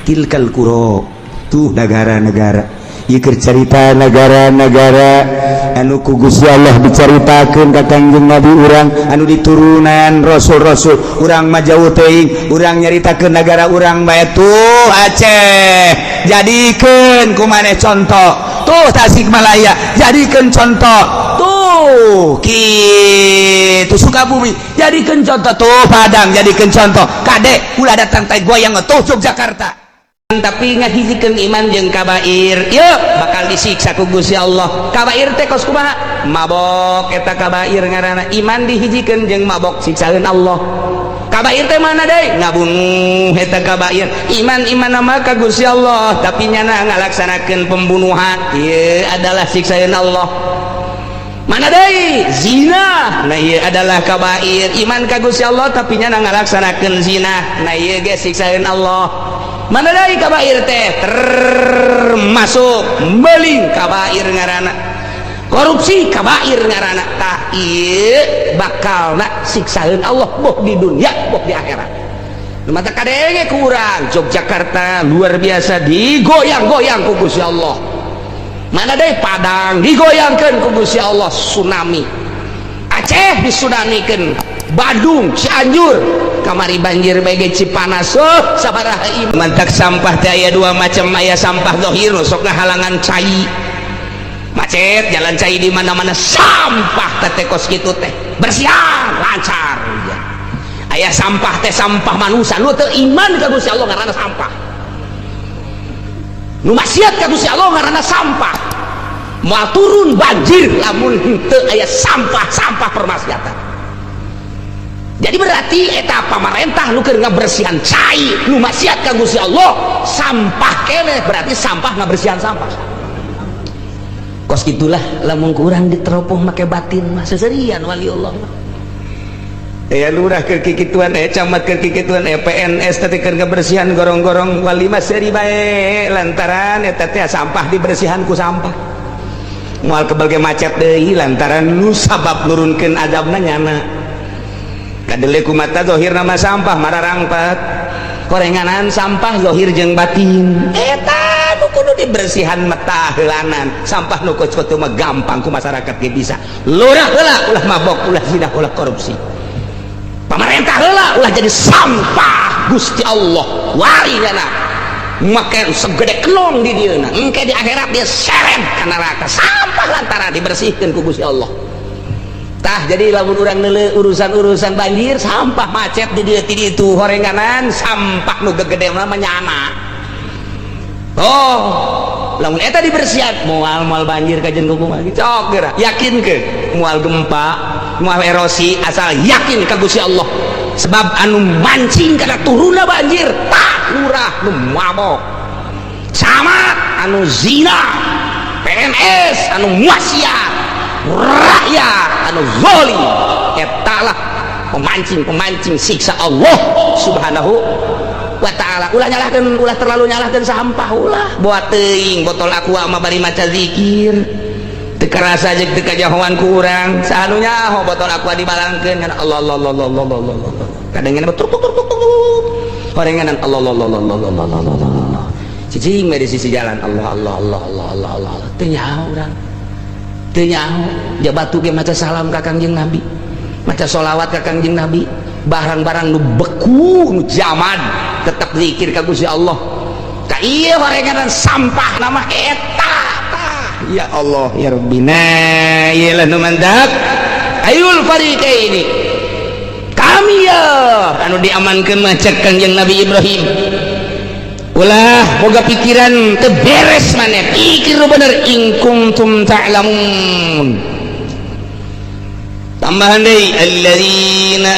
Tilkal qura, tuh negara-negara. Ieu cerita negara-negara anu ku Gusti Allah dicaritakeun ka Kangjeng Nabi urang anu diturunan rasul-rasul. Urang mah jauh teuing, urang nyaritakeun negara urang bae. Tuh Aceh, jadikeun ku maneh contoh. Tuh Tasikmalaya, jadikeun contoh. Tuh kitu Sukabumi, jadikeun contoh. Tuh Padang, jadikeun contoh. Kade ulah datang tai goyang. Tuh Yogyakarta. Tapi ngahijikeun iman jeung kabair, yeuh bakal disiksa ku Gusti Allah. Kabair teh kos kumaha? Mabok eta kabair ngaranna. Iman dihijikeun jeung mabok, siksaeun Allah. Kabair teh mana deui? Ngabunuh eta kabair. Iman iman nama ka Gusti Allah, tapi nyana ngalaksanakeun pembunuhan, ieu adalah siksaeun Allah. Mana deui? Zina. Nah, ieu adalah kabair. Iman ka Gusti Allah, tapi nyana ngalaksanakeun zina, nah ieu ge siksaeun Allah. Mana deui kabair teh? Termasuk meling, kabair ngaranna. Korupsi, kabair ngaranna. Tah, ieu bakalna siksaeun Allah, boh di dunia boh di akhirat. Nu mata kadenge kurang Yogyakarta luar biasa digoyang-goyang ku Gusti Allah. Mana deui? Padang digoyangkeun ku Gusti Allah, tsunami. Aceh disunamikeun, Bandung, Cianjur kamari banjir bae, Cipanas, oh sabaraha. Mantak sampah teh aya dua macam. Aya sampah zahir, sok halangan cai, macet jalan cai di mana-mana, sampah teh kos kitu teh bersihan lancar. Aya sampah teh sampah manusia nu teu iman ka Gusti Allah, ngaranna sampah. Nu maksiat ka Gusti Allah ngaranna sampah. Moal turun banjir lamun henteu aya sampah-sampah permaksiatan. Jadi berarti eta pamarentah nu keur ngabersihan cai nu maksiat ka Gusti Allah sampah keneh, berarti sampah ngabersihan sampah. Kos itulah lamun kurang diteropoh make batin mah, seserian wali Allah mah. Aya lurah keur kikituan, aya camat keur kikituan, aya PNS teh keur ngabersihan gorong-gorong, wali mah seuri bae lantaran eta teh sampah dibersihan ku sampah. Moal kebal ge macet deui lantaran nu sabab nurunkeun azabna nyana. Kadele ku mata zahir nama sampah mararangpat. Korenganan sampah zahir jeung batin. Eta nu kudu dibersihan mata heulanan. Sampah nu kos kitu mah gampang, ku masyarakat ge bisa. Lurah heula ulah mabok, ulah zina, ulah korupsi. Pamarentah heula ulah jadi sampah Gusti Allah. Wari nyana make segede kenong di dieu, engke di akhirat dia seret ka neraka sampah lantaran dibersihkeun ku Gusti Allah. Tah, jadi lamun urang neuleuh urusan-urusan banjir, sampah, macet di dieu ti ditu, horenganan sampah nu gegede mah nyana. Oh, lamun eta dibersihan moal moal banjir kajen kumaha. Cok geura yakin ke moal gempa, moal erosi, asal yakin ka Gusti Allah. Sebab anu mancing kana turunna banjir tah lurah nu mabok, camat anu zina, PNS anu maksiat, rakyat anu zalim. Eta lah pemancing-pemancing siksa Allah Subhanahu wa Ta'ala. Ulah nyalahkeun, ulah terlalu nyalahkeun sampah, ulah. Buat teuing botol Aqua mah bari maca zikir teu karasa jeung teu kajahoan ku urang. Saha nu nyaho botol Aqua dibalangkeun kan? Allah Allah Allah Allah Allah Allah. Kadengeun tuk tuk tuk tuk tuk, horenganan Allah Allah Allah Allah Allah Allah Allah Allah, cicing di sisi jalan, Allah Allah Allah Allah Allah Allah. Teu nyaho urang, teu nyaho. Batu ge maca salam ka Kangjeng Nabi, maca sholawat ka Kangjeng Nabi. Barang-barang nu beku, nu jamad tetap zikir ka Gusti Allah. Ka ieu horenganan sampah nama eta tah. Ya Allah ya Rabbina, ieu lah nu mantap. Ayul fariqaini kami ya anu diamankeun mah cek Kangjeng Nabi Ibrahim. Ulah boga pikiran teu beres maneh, pikir nu bener. In kuntum ta'lamun. Tambahan deui, alladzina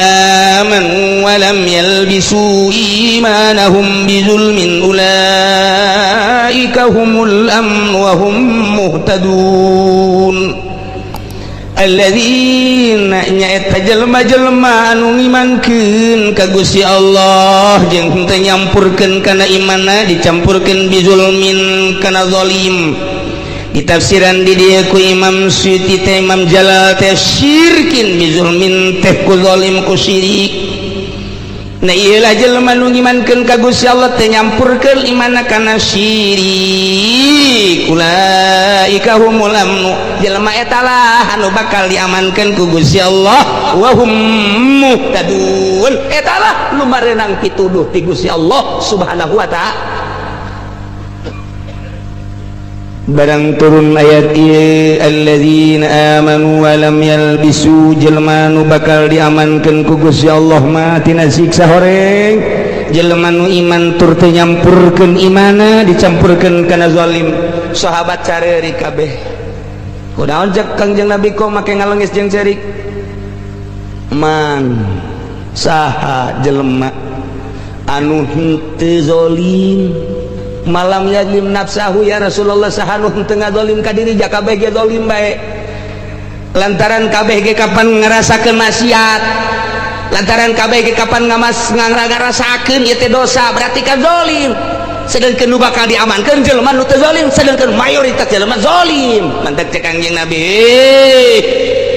amanu wa lam yalbisu imanahum bizulmin ulaika humul amn wa hum muhtadun. Alladzina nyaeta jelema-jelema anu ngimankeun ka Gusti Allah jeung henteu nyampurkeun kana imanna, dicampurkeun bizulmin kana zalim. Ditafsiran di dieu ku Imam Suyuti teh, Imam Jalal teh, syirkin bizulmin teh ku zalim, ku syirik. Nah, ieu lah jelema nu ngimankeun ka Gusti Allah teh nyampurkeun imanna kana syirik, ulaika humul amnu, jelema eta lah anu bakal diamankeun ku Gusti Allah, wa hum muhtadun, eta lah nu mareunang pituduh ti Gusti Allah Subhanahu wa Ta'ala. Barang turun ayat ieu, alladzina amanu wa lam yalbisu, jelema nu bakal diamankeun ku Gusti Allah mah tina siksa horeng. Jelema nu iman tur teu nyampurkeun imana dicampurkeun kana zalim. Sahabat careuri kabeh. Kunaon, cek Kangjeng Nabi, kok make ngalengis jeung cerik? Man, saha jelema anu henteu zalim? Malam yadlim nafsahu ya Rasulullah. Saha nu henteu ngazolim ka diri? Ja kabeh ge zalim bae, lantaran kabeh ge kapan ngarasakeun maksiat, lantaran kabeh ge kapan ngamas ngarasakeun ieu teh dosa, berarti kan zalim. Sedangkan nu bakal diamankeun jelema nu teu zalim, sedangkan mayoritas jelema zalim. Mantak cek Kangjeng Nabi,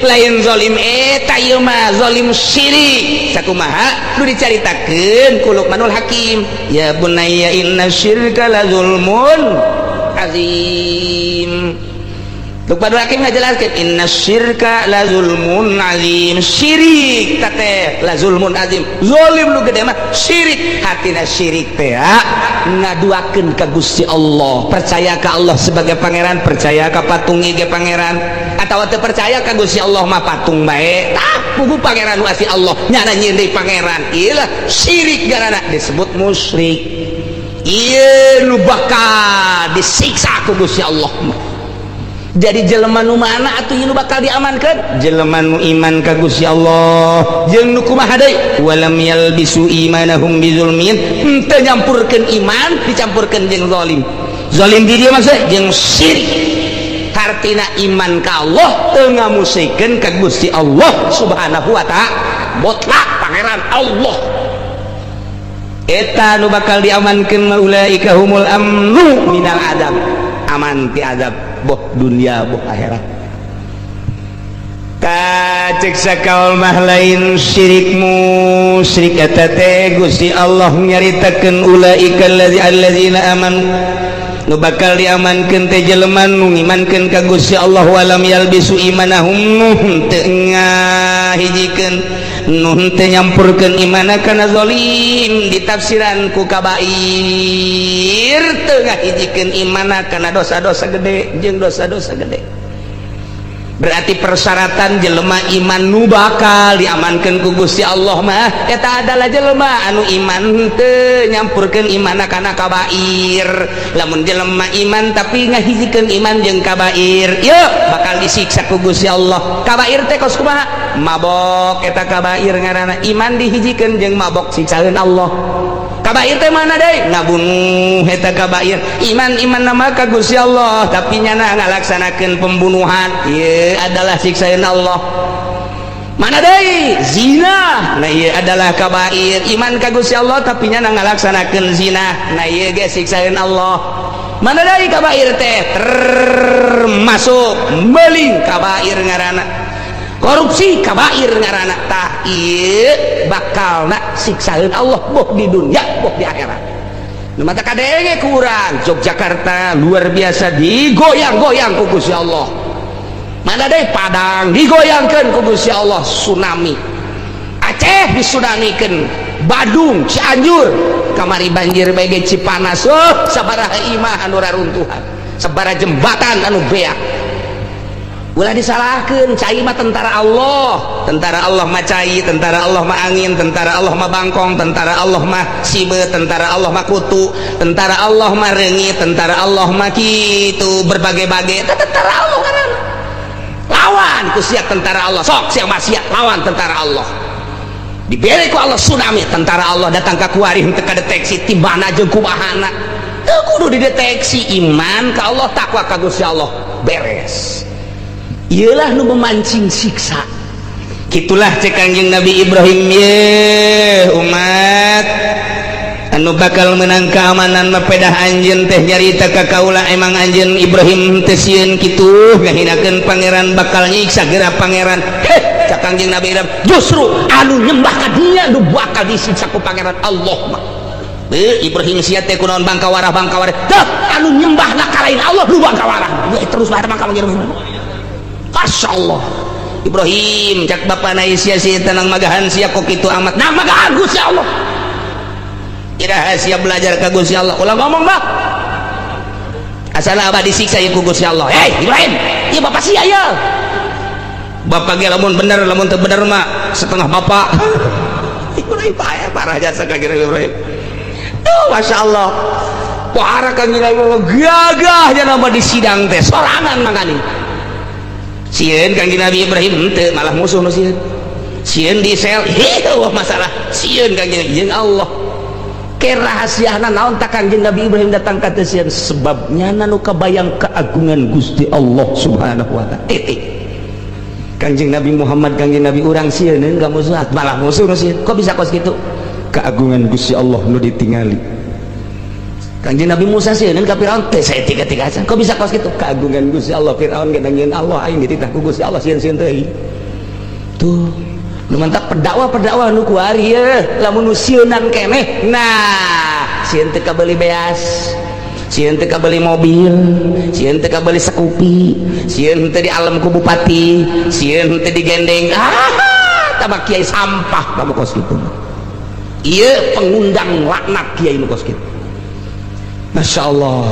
lain zalim eta ieu mah, zalim syirik. Sakumaha nu dicaritakeun ku Luqmanul Hakim, ya bunayya inna syirka la zulmun azim. Luqmanul Hakim ngajelaskeun inna syirka la zulmun azim. Syirik teh la zulmun azim, zalim nu gede mah syirik. Hatina syirik teh ngaduakeun ka Gusti Allah, percaya ka Allah sebagai pangeran, percaya ka patung ge pangeran, atawa teu percaya ka Gusti Allah mah patung bae. Tah, pugu pangeran nu asli Allah, nyana nyieun deui pangeran. Ieu lah syirik, garana disebut musyrik. Ieu nu bakal disiksa ku Gusti Allah mah. Jadi jelema nu mana atuh nu bakal diamankan? Jelema nu iman ka Gusti Allah jeung nu kumaha deui? Walam yalbisu imanahum bizulmin, henteu nyampurkeun iman dicampurkeun jeung zalim. Zalim di dieu maksud jeung syirik. Hartina iman ka Allah teu ngamusikeun ka Gusti Allah Subhanahu wa ta'ala, mutlak pangeran Allah. Eta nu bakal diamankeun mah, ulaika humul amnu minal adab, aman ti azab, boh dunia boh akhirat. Kacek sakaul mah lain syirik musyrik eta teh. Gusti Allah nyaritakeun ulaika allazi allazina amanu, nu bakal diamankeun teh jelema nu ngimankeun ka Gusti Allah, walam yalbisu imanahum, nu teu ngahijikeun, nu teu nyampurkeun imana kana zalim. Ditafsiran ku kabair, teu ngahijikeun imana kana dosa-dosa gede jeung dosa-dosa gede. Berarti persyaratan jelema iman nu bakal diamankan ku Gusti Allah mah eta adalah jelema anu iman teu nyampurkeun imana kana kabair. Lamun jelema iman tapi ngahijikeun iman jeung kabair, yeuh bakal disiksa ku Gusti Allah. Kabair teh kos kumaha? Mabok, eta kabair ngaranna. Iman dihijikeun jeung mabok, siksaeun Allah. Kabair teh mana deui? Ngabunuh, eta kabair. Iman iman nama ka Gusti Allah tapi nyana ngalaksanakeun pembunuhan, ieu adalah siksaeun Allah. Mana deui? Zina. Nah, ieu adalah kabair. Iman ka Gusti Allah tapi nyana ngalaksanakeun zina, nah ieu ge siksaeun Allah. Mana deui kabair teh? Termasuk meling, kabair ngaranna. Korupsi, kabair ngaranna. Tah, ieu bakal nak siksaeun Allah, boh di dunia boh di akhirat. Nu mata kadenge kurang Yogyakarta luar biasa digoyang-goyang ku Gusti Allah. Mana deui? Padang digoyangkeun ku Gusti Allah, tsunami. Aceh disunamikeun, Badung, Cianjur kamari banjir bae. Cipanas, oh, sabaraha imah anu raruntuhan, sabaraha jembatan anu beak. Ulah disalahkan, cai mah tentara Allah. Tentara Allah mah cai, tentara Allah mah angin, tentara Allah mah bangkong, tentara Allah mah sibe, tentara Allah mah kutu, tentara Allah mah reungit, tentara Allah mah kitu berbagai-bagai. Tentara Allah kan lawan ku siap tentara Allah. Sok siap maksiat lawan tentara Allah, diberi ku Allah tsunami. Tentara Allah datang ke kuari henteu kadeteksi tibana jeung kumahana. Teu kudu dideteksi, iman ka Allah, takwa ka Gusti Allah, beres. Iyalah nu memancing siksa. Gitulah cek Kangjeng Nabi Ibrahim, ye umat, anu bakal menang keamanan mah pedah anjeun teh nyarita ka kaula. Emang anjeun Ibrahim teh sieun kitu ngahinakeun pangeran, bakal nyiksa geura pangeran? Heh, cek Kangjeng Nabi Ibrahim, justru anu nyembah ka dia nu bakal disiksa ku pangeran Allah mah. Ibrahim, sia teh kunaon bangka warah, bangka warah? Dah, anu nyembahna ka lain Allah nu bangka warah. Terus bae bangka warah. Masya Allah, Ibrahim, cak bapak na sia sia tenang magahan sia kok itu amat. Nah, magahan Gusti Allah. Iraha sia belajar ka Gusti Allah? Ulah ngomong bah, asal abah disiksa ya ku Gusti Allah. Hei Ibrahim, ieu bapak sia ya, bapak ge lamun bener, lamun teu bener mah setengah bapak. Ibrahim parah, parah jasa ka Ibrahim. Tuh, Masya Allah. Pohara Kangjeng Nabi, gagahnya nama di sidang teh sorangan. Makanya sieun Kangjeng Nabi Ibrahim henteu, malah musuh nu sieun. Sieun di sel, heuh, masalah sieun Kangjeng jeung Allah. Ke rahasiana naon tak Kangjeng Nabi Ibrahim datang ka teu sieun? Sebabnya nu kabayang keagungan Gusti Allah Subhanahu wa Taala, titik. Kangjeng Nabi Muhammad, Kangjeng Nabi urang, sieun ka musuh, malah musuh nu sieun. Kok bisa kos kitu? Keagungan Gusti Allah nu ditingali. Kangjeng Nabi Musa sieun ka Firaun teh saya tiga-tiga. Kok bisa kos kitu? Keagungan Gusti Allah. Firaun ge nyieun Allah, aing dititah ku Gusti Allah, sieun-sieun teuing. Tuh, nu mantak pendakwah-pendakwah nu kuari ye lamun nu sieunan keneh, nah, sieun teu kabeli beas, sieun teu kabeli mobil, sieun teu kabeli Scoopy, sieun teu di alam ku bupati, sieun teu digendeng. Ah, tabak kiai sampah kamu kos kitu. Ieu pengundang laknat kiai nu kos kitu. Masya Allah,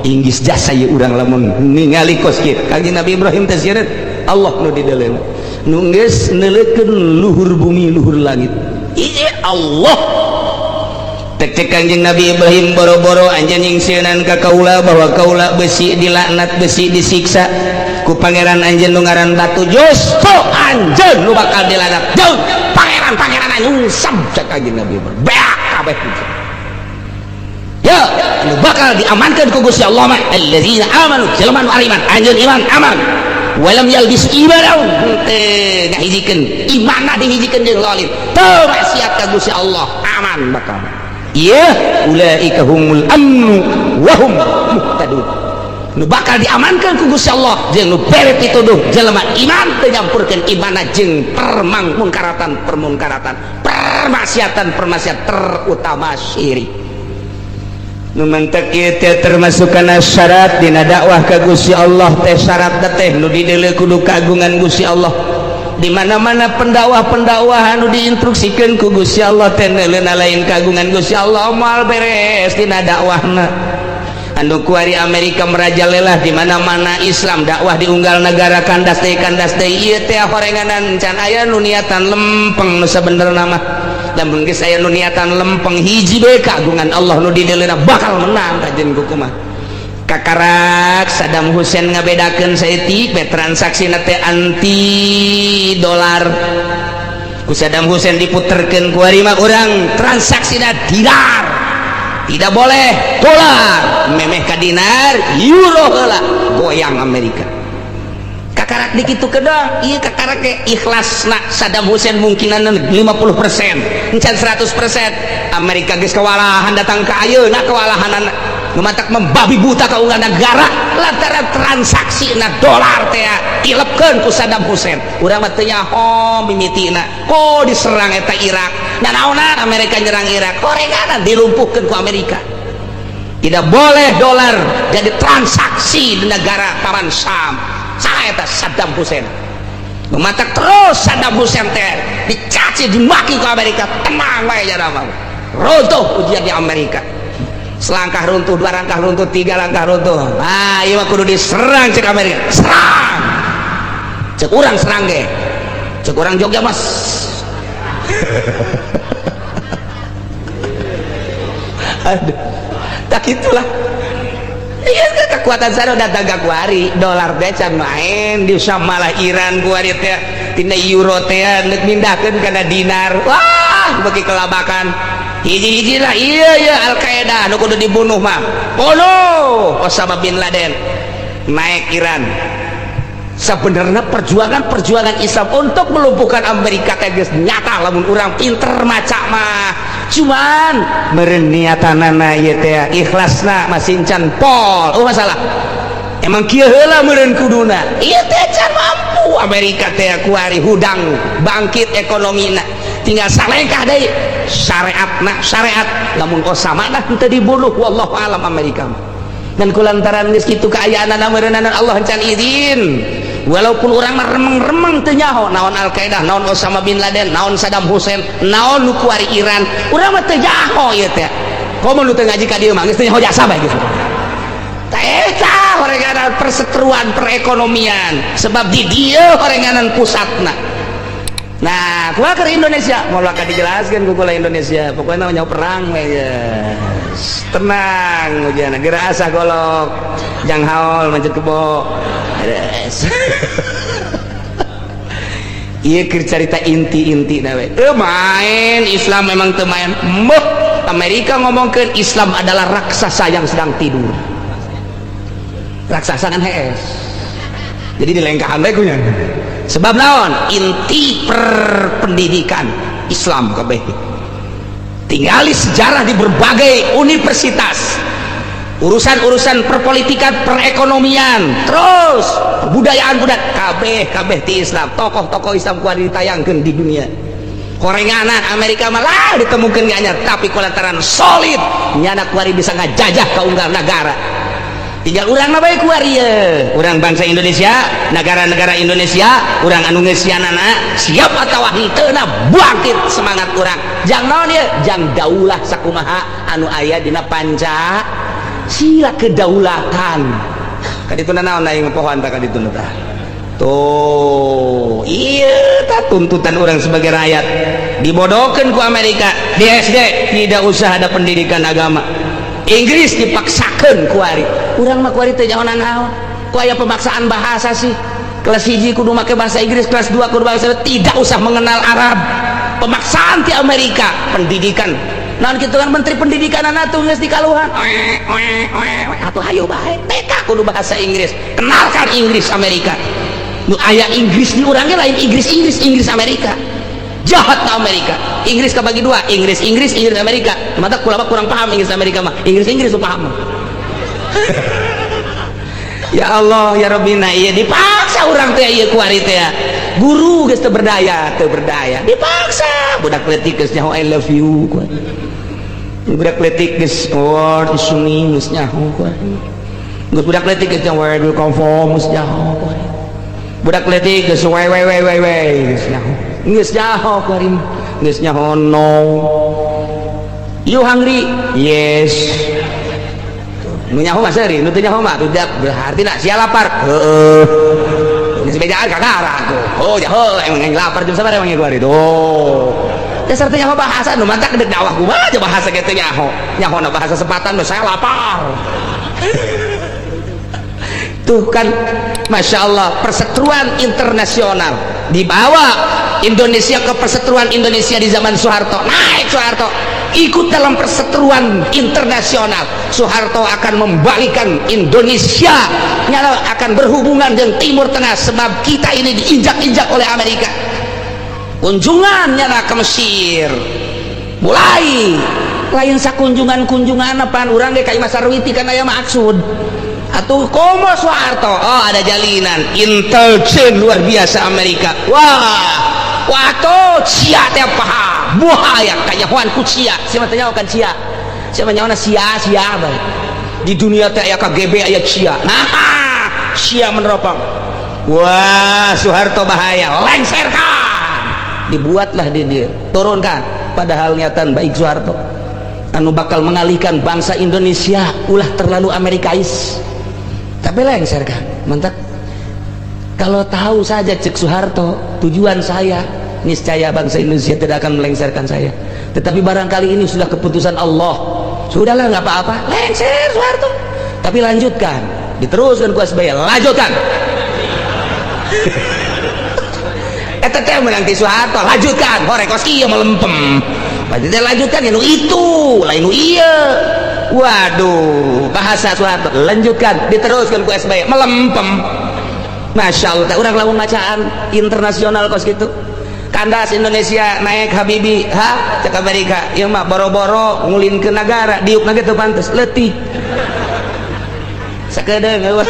inggis jasa ye urang lamun ningali kos kitu. Kangjeng Nabi Ibrahim teh sieun Allah nu dideuleuna, nu geus neuleukeun luhur bumi, luhur langit. Iya, Allah. Tek cek Kangjeng Nabi Ibrahim, boro-boro anjeun nyingsieunan ka kaula bahwa kaula besi dilaknat, besi disiksa ku pangeran anjeun nu ngaran batu, justru anjeun nu bakal dilaknat jeung pangeran-pangeran nyungsep. Cek Kangjeng Nabi Ibrahim, beak kabeh ya anu bakal diamankan ku Gusti Allah mah alladzina amanu, jelema nu ariman. Anjeun iman aman, walam yalbis imanahum, henteu ngahijikeun imanna dihijikeun jeung zalim, teu maksiat ka Gusti Allah, aman bakal. Iya, ulaika humul amnu wa hum muhtadun. Nu bakal diamankan ku Gusti Allah jeung nu bere pituduh jelema iman, teu nyampurkeun imanna jeung permang munkaratan, permunkaratan, permaksiatan, permaksiatan, terutama syirik. Nu mantak ieu teh termasuk kana syarat dina dakwah ka Gusti Allah teh. Syarat teh nu dideuleu kudu kagungan Gusti Allah. Di mana-mana pendakwah-pendakwah anu diinstruksikeun ku Gusti Allah teh neuleuna lain kagungan Gusti Allah, moal beres dina dakwahna. Anu kuari Amerika merajalela di mana-mana Islam dakwah di unggal negara, kandas deui, kandas deui. Ieu teh horenganan can aya nu niatan lempeng. Nu sabenerna mah lamun geus aya nu niatan lempeng, hiji bae kagungan Allah nu dideuleuna, bakal menang kajen kumaha. Kakarak Saddam Hussein ngabedakeun saeutik bae transaksi teh anti dolar, ku Saddam Hussein diputerkeun. Kuari mah urang transaksina dinar, tidak boleh dolar, memeh ka dinar, euro heula, goyang Amerika. Kakarak dikitu kedong ieu, kakarak ge ikhlasna Saddam Hussein mungkinan 50%, encan 100%. Amerika geus kewalahan, datang ke ayeuna kewalahanana nu matak membabi buta ka unggal negara lantaran transaksi na dolar teh tilepkeun ku Saddam Hussein. Urang mah teu nyaho mimitina kok diserang eta Irak. Nah, naonan Amerika nyerang Irak? Horenganan dilumpuhkeun ku Amerika, tidak boleh dolar jadi transaksi di negara Paman Sam. Saha eta? Saddam Hussein. Mematak terus Saddam Hussein teh dicaci dimaki ku Amerika. Tenang wae, jadama runtuh ujian di Amerika. Selangkah runtuh, dua langkah runtuh, tiga langkah runtuh. Nah, iya mah kudu diserang cek Amerika. Serang cek urang, serang ge cek urang Jogja, Mas. Aduh, tak itulah. Iya, kekuatan sana datang ke kuari dolar teh can main di malah Iran kuari teh tina euro teh nek mindahkeun kana dinar. Wah, bagi kelabakan hiji-hiji lah. Iya iya, Al Qaeda nu kudu dibunuh mah, bunuh Osama bin Laden, naik Iran. Sebenarnya perjuangan-perjuangan Islam untuk melumpuhkan Amerika teh geus nyata lamun urang pinter maca mah, cuman meureun niatanana ieu teh ikhlasna masih can pol. Oh, masalah emang kieu heula meureun kuduna ieu teh can mampu. Amerika teh kuari hudang bangkit ekonomina, tinggal salengkah deui syariatna. Syariat lamun Osama nah teu dibunuh, wallahu alam Amerika mah. Dan kulantaran geus kitu kaayaanana, meureunana Allah can izin, walaupun urang mah remeng-remeng teu nyaho naon Al Qaeda, naon Osama bin Laden, naon Saddam Hussein, naon nu kuari Iran. Urang mah teu nyaho ieu teh. Komo nu teu ngaji ka dieu mah geus teu nyaho jasa bae geus. Tah, eta horenganan perseteruan perekonomian, sebab di dieu horenganan pusatna. Nah, kumaha keur Indonesia? Moal bakal dijelaskeun ku kula Indonesia, pokoknya namanya perang we ya. Tenang ujana, geura asah golok. Jang haul manjat kebo. Beres. Iya, keur carita inti-inti na we. Teu main Islam, memang teu main. Meuh, Amerika ngomongkeun Islam adalah raksasa yang sedang tidur. Raksasa kan hees. Jadi dilengkahan bae kunya. Sebab naon? Inti perpendidikan Islam kabeh. Tinggali sejarah di berbagai universitas, urusan-urusan perpolitikan, perekonomian, terus kebudayaan budak kabeh kabeh di Islam. Tokoh-tokoh Islam kuat ditayangkan di dunia. Korenganan Amerika malah ditemukan anyar, tapi kulantaran solid nyana kuari bisa ngajajah ke unggal negara. Tinggal urang mah bae kuari ye. Urang bangsa Indonesia, negara-negara Indonesia, urang anu ngeusianana siap atawa henteu na bangkit semangat urang. Jang naon ye? Jang daulah sakumaha anu aya dina Panca sila kedaulatan. Kadituna naon aing pohoan tah kadituna tah. Tuh, iya tah tuntutan orang sebagai rakyat. Dibodohkan ku Amerika di SD tidak usah ada pendidikan agama. Inggris dipaksakan kuari. Urang mah kuari teh nyaho naon. Ku aya pemaksaan bahasa sih. Kelas 1 kudu make bahasa Inggris, kelas 2 kudu bahasa, tidak usah mengenal Arab. Pemaksaan di Amerika pendidikan. Naon kitu kan menteri pendidikan anak tuh geus dikaluhan. Atuh hayo bae TK kudu bahasa Inggris. Kenalkan Inggris Amerika. Nu aya Inggris di urang ge lain Inggris Inggris, Inggris Amerika. Jahat na Amerika. Inggris kebagi dua, Inggris Inggris, Inggris Amerika. Mata kulama kurang paham Inggris Amerika mah. Inggris Inggris tuh paham. Ya Allah ya Rabbina, iya dipaksa urang teh ieu kuari teh. Guru geus teu berdaya, teu berdaya. Dipaksa budak leutik geus nyaho "I love you" kuari. Budak leutik geus "What is your name" geus nyaho kuari. Geus budak leutik geus nyaho "Where do you come from" geus nyaho kuari. Budak leutik geus "We we we we we" geus nyaho. Geus nyaho kuari. Geus nyaho "No". "You hungry?" "Yes." Nu nyaho mah seuri, nu teu nyaho mah tidak berarti nak sia lapar. Heeh. Geus bejaan kakara tuh. Oh, nyaho emang yang lapar jam sabar emang kuari tuh. Dasar teh nyaho bahasa nu mantak dek dakwah kumaha aja bahasa kitu nyaho. Nyaho na bahasa sepatan, saya lapar. Tuh kan, Masya Allah, perseteruan internasional dibawa Indonesia ke perseteruan Indonesia di zaman Soeharto. Naik Soeharto ikut dalam perseteruan internasional. Soeharto akan membalikan Indonesia, nyala akan berhubungan dengan Timur Tengah sebab kita ini diinjak-injak oleh Amerika. Kunjungan nyala ke Mesir, mulai lain sakunjungan-kunjungan apaan urang ge ka Imah Sarwiti kan aya maksud atuh komo Soeharto. Oh, ada jalinan intelijen luar biasa Amerika. Wah, wah tuh cia teh paham buaya kanyahoan ku cia. Siapa tanya kan cia, siapa nyawana sia sia bae di dunia teh aya KGB, aya cia. Nah, cia meneropong, wah, Soeharto bahaya, lengserkan, dibuatlah di dia, turunkan. Padahal niatan baik Soeharto anu bakal mengalihkan bangsa Indonesia ulah terlalu Amerikais, tapi lengser kan. Mantap, kalau tahu saja cek Soeharto tujuan saya, niscaya bangsa Indonesia tidak akan melengserkan saya, tetapi barangkali ini sudah keputusan Allah, sudahlah nggak apa-apa. Lengser Soeharto, tapi lanjutkan, diteruskan ku SBY, lanjutkan. Eta teh menang ti Soeharto, lanjutkan horeng kos kieu melempem. Berarti teh lanjutkan ya nu itu lain nu ieu. Waduh, bahasa Soeharto lanjutkan, diteruskan ku SBY, melempem. Masya Allah, urang lamun macaan internasional kos gitu. Kandas Indonesia, naik Habibie, ha cek Amerika ieu mah boro-boro ngulin ke negara, diuk ge teu pantes, leutik sakedeung.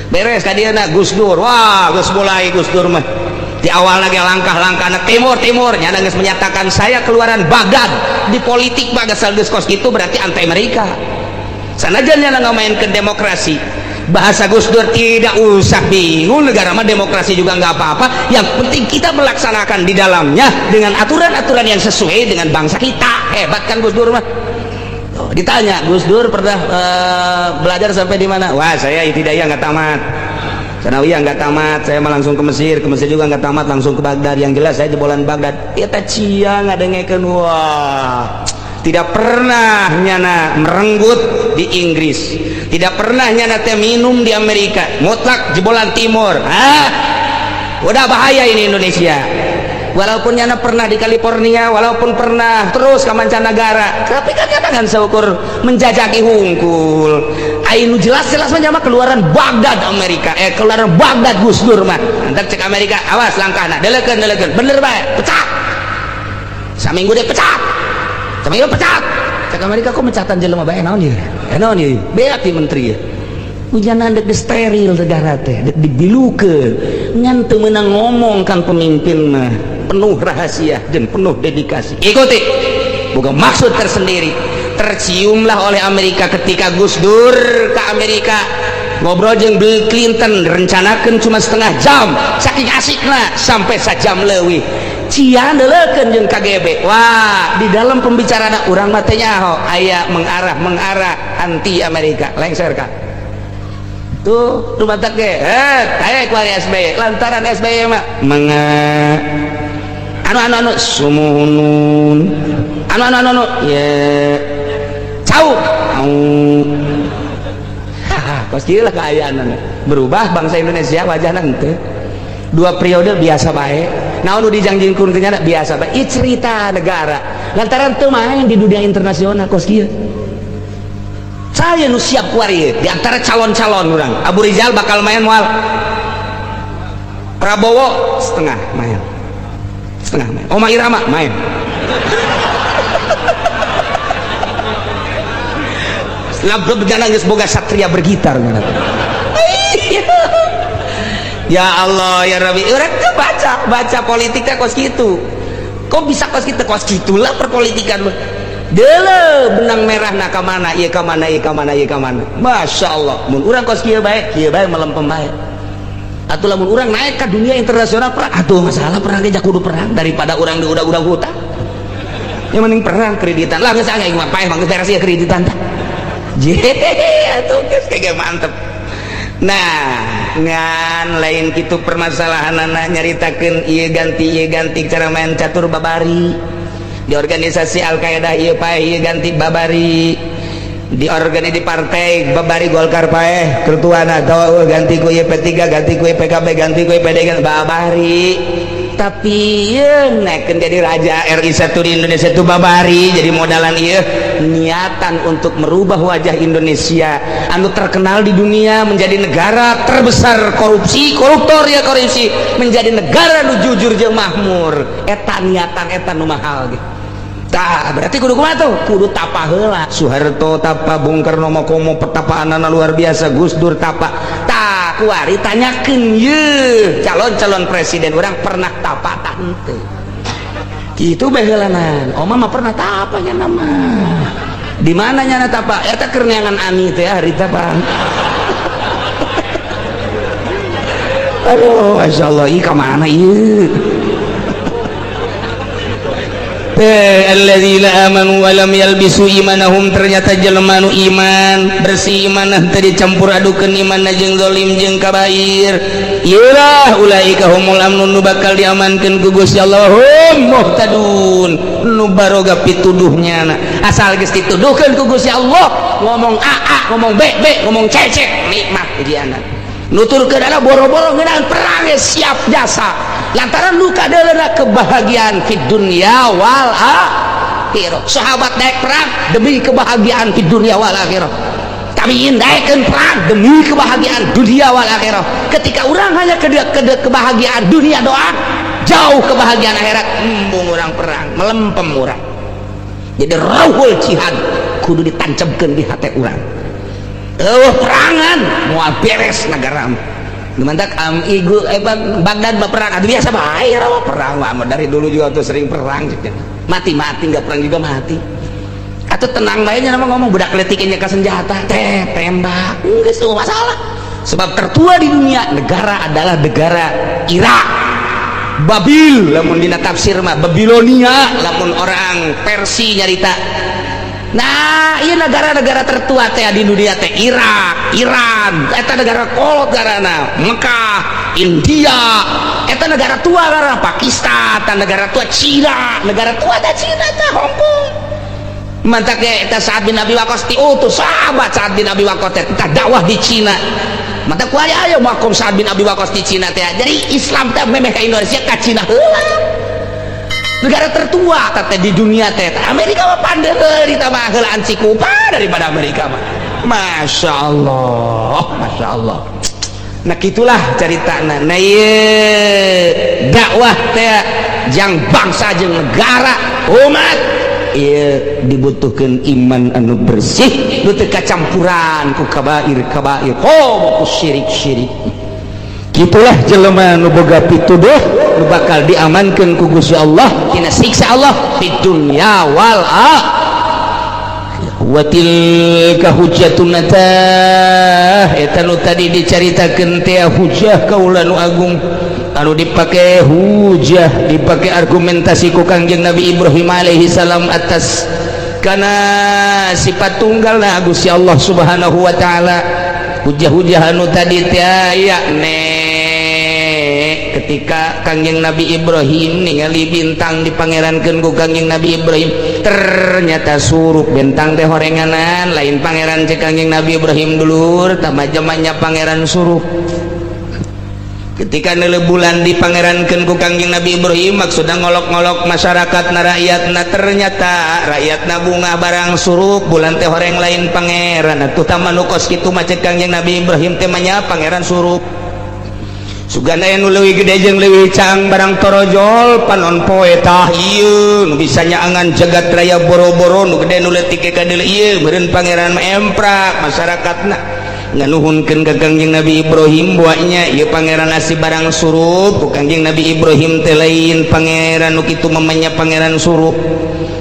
Beres ka dieuna Gus Dur. Wah, geus mulai Gus Dur mah di awal lagi langkah-langkah anak timur timur nyana geus menyatakan saya keluaran Baghdad di politik. Baghdad geus kos gitu berarti anti Amerika. Sanajan nyana ngamainkeun demokrasi, bahasa Gus Dur tidak usah bingung, negara mah demokrasi juga nggak apa-apa, yang penting kita melaksanakan di dalamnya dengan aturan-aturan yang sesuai dengan bangsa kita. Hebat kan Gus Dur mah. Tuh, ditanya Gus Dur pernah belajar sampai di mana? Wah, saya ibtidaiyah nggak tamat, sanawiyah nggak tamat, saya mah langsung ke Mesir, ke Mesir juga nggak tamat, langsung ke Baghdad. Yang jelas saya jebolan Baghdad. Kita cia ngadengekeun, wah. Tidak pernah nyana merenggut di Inggris, tidak pernah nyana teh minum di Amerika, mutlak jebolan timur. Ah, udah bahaya ini Indonesia. Walaupun nyana pernah di California, walaupun pernah terus ke mancanegara, tapi kan nyana kan seukur menjajaki hungkul. Ayo jelas-jelas mah keluaran Baghdad Amerika, keluaran Baghdad Gus Dur mah. Antar cek Amerika, awas langkahna, delekeun delekeun, bener bae, pecat. Saminggu dia pecat. Saminggu pecat. Cek Amerika kok mecatan jelema bae naon ieu? Naon ieu? Beak di menteri ya. Hujan dek steril negara teh, dek dibilukeun. Ngan teu meunang ngomong kan pemimpin mah penuh rahasia dan penuh dedikasi. Ikuti. Bukan maksud tersendiri. Terciumlah oleh Amerika ketika Gus Dur ke Amerika ngobrol jeung Bill Clinton, rencanakan cuma setengah jam, saking asikna sampai sajam leuwih. Cia deuleukeun jeung KGB. Wah, di dalam pembicaraan urang mah teh nyaho aya mengarah mengarah anti Amerika, lengser ka. Tuh, rumah tak ge. Eh, kuari SBY. Lantaran SBY mah menge anu anu anu sumuhunun. Anu anu anu anu ye cau. Au. Kos kieu lah kaayaan berubah bangsa Indonesia wajahna henteu. Dua periode biasa bae. Naon nu dijangjingkeun teh biasa bae. Ieu cerita negara. Lantaran teu main di dunia internasional kos kieu. Saya nu siap kuari di antara calon-calon urang. Abu Rizal bakal main moal. Prabowo setengah main. Setengah main. Oma Irama main. Labdab geus boga satria bergitar. Ya Allah ya Rabbi, urang teh baca baca politik teh kos kitu. Kok bisa kos kitu? Kos kitulah perpolitikan mah. Deuleu benang merah na ka mana, ieu ka mana, ieu ka mana, ieu ka mana. Masya Allah, mun urang kos kieu bae melempem bae. Atuh lamun urang naik ka dunia internasional perang, atuh masalah perang ge kudu perang daripada urang di udah-udah hutang. Yang mending perang kreditan lah geus aing mah paeh mah geus beres ieu kreditan tah. Jehehe atuh geus kayak mantep. Nah, ngan lain kitu permasalahanana nyaritakeun ieu ganti cara main catur babari. Di organisasi Al-Qaeda ieu paeh ieu ganti babari. Di organisasi di partai babari Golkar paeh ketuana atawa ganti ku ieu P3 ganti ku ieu PKB ganti ku ieu PD babari. Tapi ieu naikkeun jadi raja RI 1 di Indonesia itu babari jadi modalan ieu niatan untuk merubah wajah Indonesia anu terkenal di dunia menjadi negara terbesar korupsi, koruptor ya korupsi, menjadi negara nu jujur jeung makmur. Eta niatan eta nu mahal ge. Tah, berarti kudu kumaha tuh? Kudu tapa heula. Soeharto tapa, Bung Karno mah komo petapaanana luar biasa, Gus Dur tapa. Tah, kuari tanyakeun ye calon-calon presiden urang pernah tapa tah henteu. Kitu bae heulanan. Oma mah pernah tapa nya nama. Di mana nyana tapa? Eta keur neangan ani teh harita Bang. Aduh, masyaallah, ih ka mana ieu? Alladzina amanu wa lam yalbisu imanahum, ternyata jelema nu iman bersih iman teu dicampur adukeun imanna jeung zalim jeung kabair. Iyalah ulaika humul amnun, nu bakal diamankeun ku Gusti Allah, hum muhtadun, nu baroga pituduhnya. Asal geus dituduhkeun ku Gusti Allah, ngomong A A, ngomong B B, ngomong C C, nikmat ujianna. Nuturkeun adalah boro-boro ngeunaan perang siap jasa. Lantaran luka adalah kebahagiaan di dunia wal akhirah. Sahabat naik perang demi kebahagiaan di dunia wal akhirah. Tabiin naikkan perang demi kebahagiaan dunia wal akhirah. Ketika orang hanya kebahagiaan dunia doang, jauh kebahagiaan akhirat, embung orang perang, melempem orang. Jadi rauhul jihad kudu ditancapkeun di hati orang. Eueuh perangan moal beres negara. Gemantak igu Baghdad mah perang, aduh biasa bae rawa perang mah dari dulu juga tuh sering perang, mati-mati nggak perang juga mati. Atau tenang bae nya ngomong budak leutik nya ka senjata teh tembak, geus teu masalah. Sebab tertua di dunia negara adalah negara Irak. Babil lamun dina tafsir mah Babilonia lamun orang Persi nyarita. Nah, iya negara-negara tertua teh di dunia teh Irak, Iran, eta negara kolot garana, Mekah, India, eta negara tua garana, Pakistan, eta negara tua Cina, negara tua teh Cina teh Hong Kong. Mantak ge eta Sa'ad bin Abi Waqqas diutus sahabat Sa'ad bin Abi Waqqas teh tah dakwah di Cina. Mata ku aya aya makom Sa'ad bin Abi Waqqas di Cina teh. Jadi Islam teh memeh ka Indonesia ka Cina heula. Negara tertua teh di dunia teh. Amerika mah pandeuri mah heulaan cikupa daripada Amerika mah. Masya Allah, Masya Allah. Nah, itulah cerita. Nah, ieu dakwah teh jang bangsa jeung negara umat ieu dibutuhkan iman anu bersih, nu teu kacampuran ku kabair kabair, komo ku syirik syirik. Gitulah jelema nu boga pituduh nu bakal diamankeun ku Gusti Allah tina siksa Allah di dunya wal wa tilka hujjatuna. Tah, eta nu tadi dicaritakeun teh hujjah kaula nu agung anu dipake hujah, dipake argumentasi ku Kangjeng Nabi Ibrahim alaihi salam atas kana sifat tunggal na Gusti Allah Subhanahu wa taala. Hujah-hujah anu tadi teh aya ne ketika Kangjeng Nabi Ibrahim ningali bintang dipangerankeun ku Kangjeng Nabi Ibrahim, ternyata surup bintang teh horenganan, lain pangeran cek Kangjeng Nabi Ibrahim. Dulur, tambah zamannya pangeran surup. Ketika nele bulan dipangerankeun ku Kangjeng Nabi Ibrahim, maksudna ngolok-ngolok masyarakat na rakyatna, ternyata rakyatna bunga barang surup bulan teh horeng, lain pangeran. Atuh tah nu kos kitu mah cek Kangjeng Nabi Ibrahim teh manya pangeran surup. Sugana nu leuwih gede jeung leuwih caang barang torojol panon poe. Tah, ieu nu bisa nyaangan jagat raya boro-boro, nu gede nu leutik ka deuleu, ieu meureun pangeran mah. Emprak masyarakatna nganuhunkeun ka Kangjeng Nabi Ibrahim buatnya ieu pangeran asih barang surup. Ku Kangjeng Nabi Ibrahim teh lain pangeran nu kitu, mamanya pangeran surup,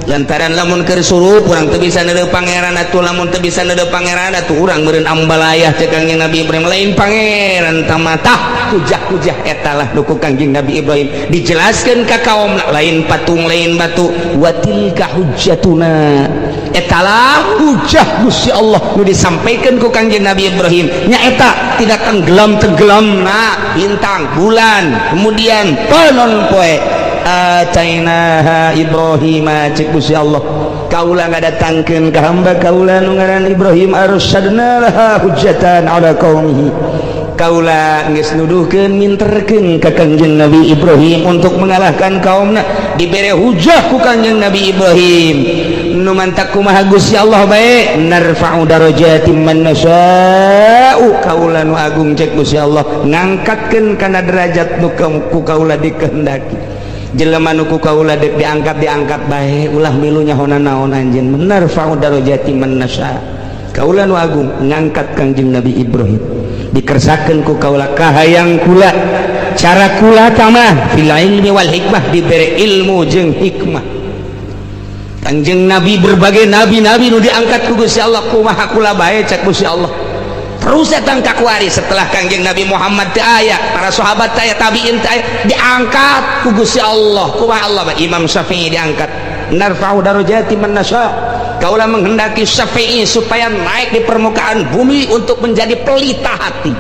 lantaran lamun keur surup urang teu bisa neuleuh pangeran. Atuh lamun teu bisa neuleuh pangeran, atuh urang meureun ambalayah. Cek Kangjeng Nabi Ibrahim lain pangeran tamatah. Hujah-hujah eta lah nu ku Kangjeng Nabi Ibrahim dijelaskeun ka kaum, lain patung, lain batu. Wa tilka hujjatuna, etalah hujah Gusti Allah nu disampaikan ku Kangjeng Nabi Ibrahim, nyaeta tidak tenggelam tenggelam nah bintang, bulan, kemudian panon poe. Atainaha Ibrahim, cek Gusti Allah, kaula ngadatangkeun ka hamba kaula nu ngaran Ibrahim. Arsadna laha hujjatan ala qaumihi, kaula geus nuduhkeun, minterkeun ka Kangjeng Nabi Ibrahim untuk mengalahkan kaumna. Dibere hujah ku Kangjeng Nabi Ibrahim. Nu mantak kumaha Gusti Allah bae, narfa'u darajatin man nasya'u, kaula nu agung cek Gusti Allah ngangkatkeun kana derajat nu ku kaula dikehendaki. Jelema nu ku kaula dek diangkat, diangkat bae, ulah milu nyahona naon anjeun. Narfa'u darajati man nasya, kaula nu agung ngangkat Kangjeng Nabi Ibrahim, dikersakeun ku kaula kahayang kula, cara kula tamah fil ilmi wal hikmah, dibere ilmu jeung hikmah Kangjeng Nabi. Berbagai nabi-nabi nu diangkat ku Gusti Allah, kumaha kula bae cek Gusti Allah. Terus datang ka kuari setelah Kangjeng Nabi Muhammad teu aya, para sahabat teu aya, tabiin teu aya, diangkat ku Gusti Allah. Kumaha Allah bae? Imam Syafi'i diangkat. Narfa'u darajati man nasya, kaula menghendaki Syafi'i supaya naik di permukaan bumi untuk menjadi pelita hati.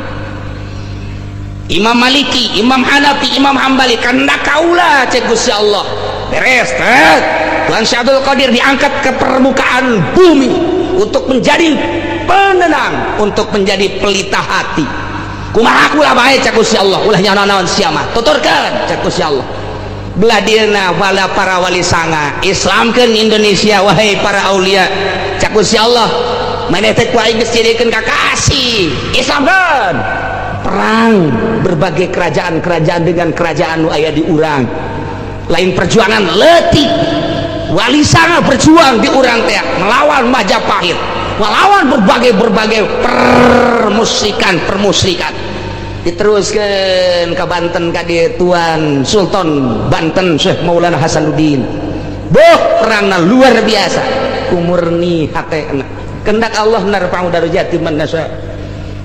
Imam Maliki, Imam Hanafi, Imam Hambali kehendak kaula cek Gusti Allah. Beres tet. Tuan Syekh Abdul Qadir diangkat ke permukaan bumi untuk menjadi penenang, untuk menjadi pelita hati. Kumaha kula bae cek Gusti Allah, ulah nyaho naon sia mah, tuturkeun cek Gusti Allah. Belah dieuna wala para wali sanga, Islamkeun Indonesia wahai para aulia cek Gusti Allah. Maneh teh ku aing geus jadikeun kakasih, Islamkeun. Perang berbagai kerajaan-kerajaan dengan kerajaan nu aya di urang, lain perjuangan leutik. Wali sanga berjuang di urang teh melawan Majapahit, melawan berbagai-berbagai permusikan permusikan. Diteruskan ke Banten ka dieu Tuan Sultan Banten Syekh Maulana Hasanuddin. Boh, perangna luar biasa, kumurni hatena kehendak Allah. Narfa'u darajati man nasya.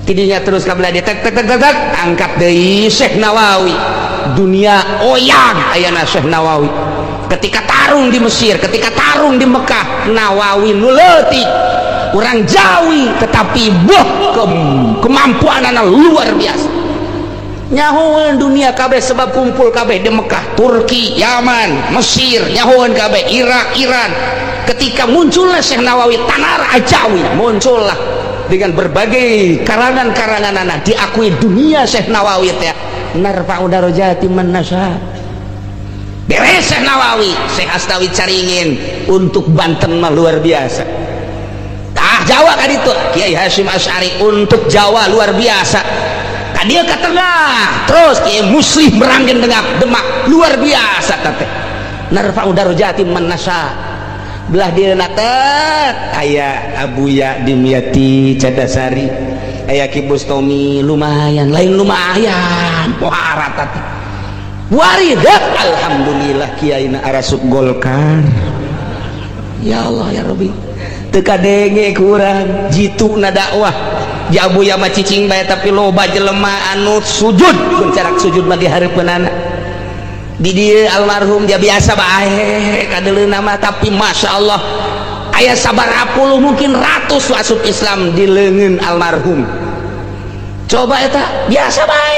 Tidinya terus ka belah dieu, tek tek tek tek tek, angkat deui Syekh Nawawi. Dunia oyag ayana Syekh Nawawi ketika tarung di Mesir, ketika tarung di Mekah. Nawawi nu leutik, orang Jawi, tetapi boh, kemampuan anak luar biasa, nyahoan dunia kabeh sebab kumpul kabeh di Mekah, Turki, Yaman, Mesir, nyahoan kabeh, Irak, Iran. Ketika munculnya Syekh Nawawi Tanar Ajawi, muncullah dengan berbagai karangan-karangan anak diakui dunia. Syekh Nawawi teh narfa'u darajati man nasya. Beres Syekh Nawawi, Syekh Asnawi Caringin untuk Banten mah luar biasa. Tah, Jawa kan itu Kiai Hasyim Asy'ari untuk Jawa luar biasa. Tadi ke tengah terus Kiai Muslih Meranggen Tengah Demak luar biasa. Teh narfa'u darajati man nasya. Belah dieuna teh aya Abuya Dimyati Cadasari, aya Ki Bustomi, lumayan, lain lumayan, pohara teh wari. Alhamdulillah kiai na arasup Golkar. Ya Allah ya Rabbi, teu kadenge kurang jitu na dakwah di Abuya mah cicing bae, tapi loba jelema anu sujud, cara sujud mah di hareupeunana. Di dieu almarhum dia biasa bae kadeuleuna mah, tapi masya Allah aya sabaraha puluh, mungkin ratus asup Islam di leungeun almarhum. Coba eta biasa bae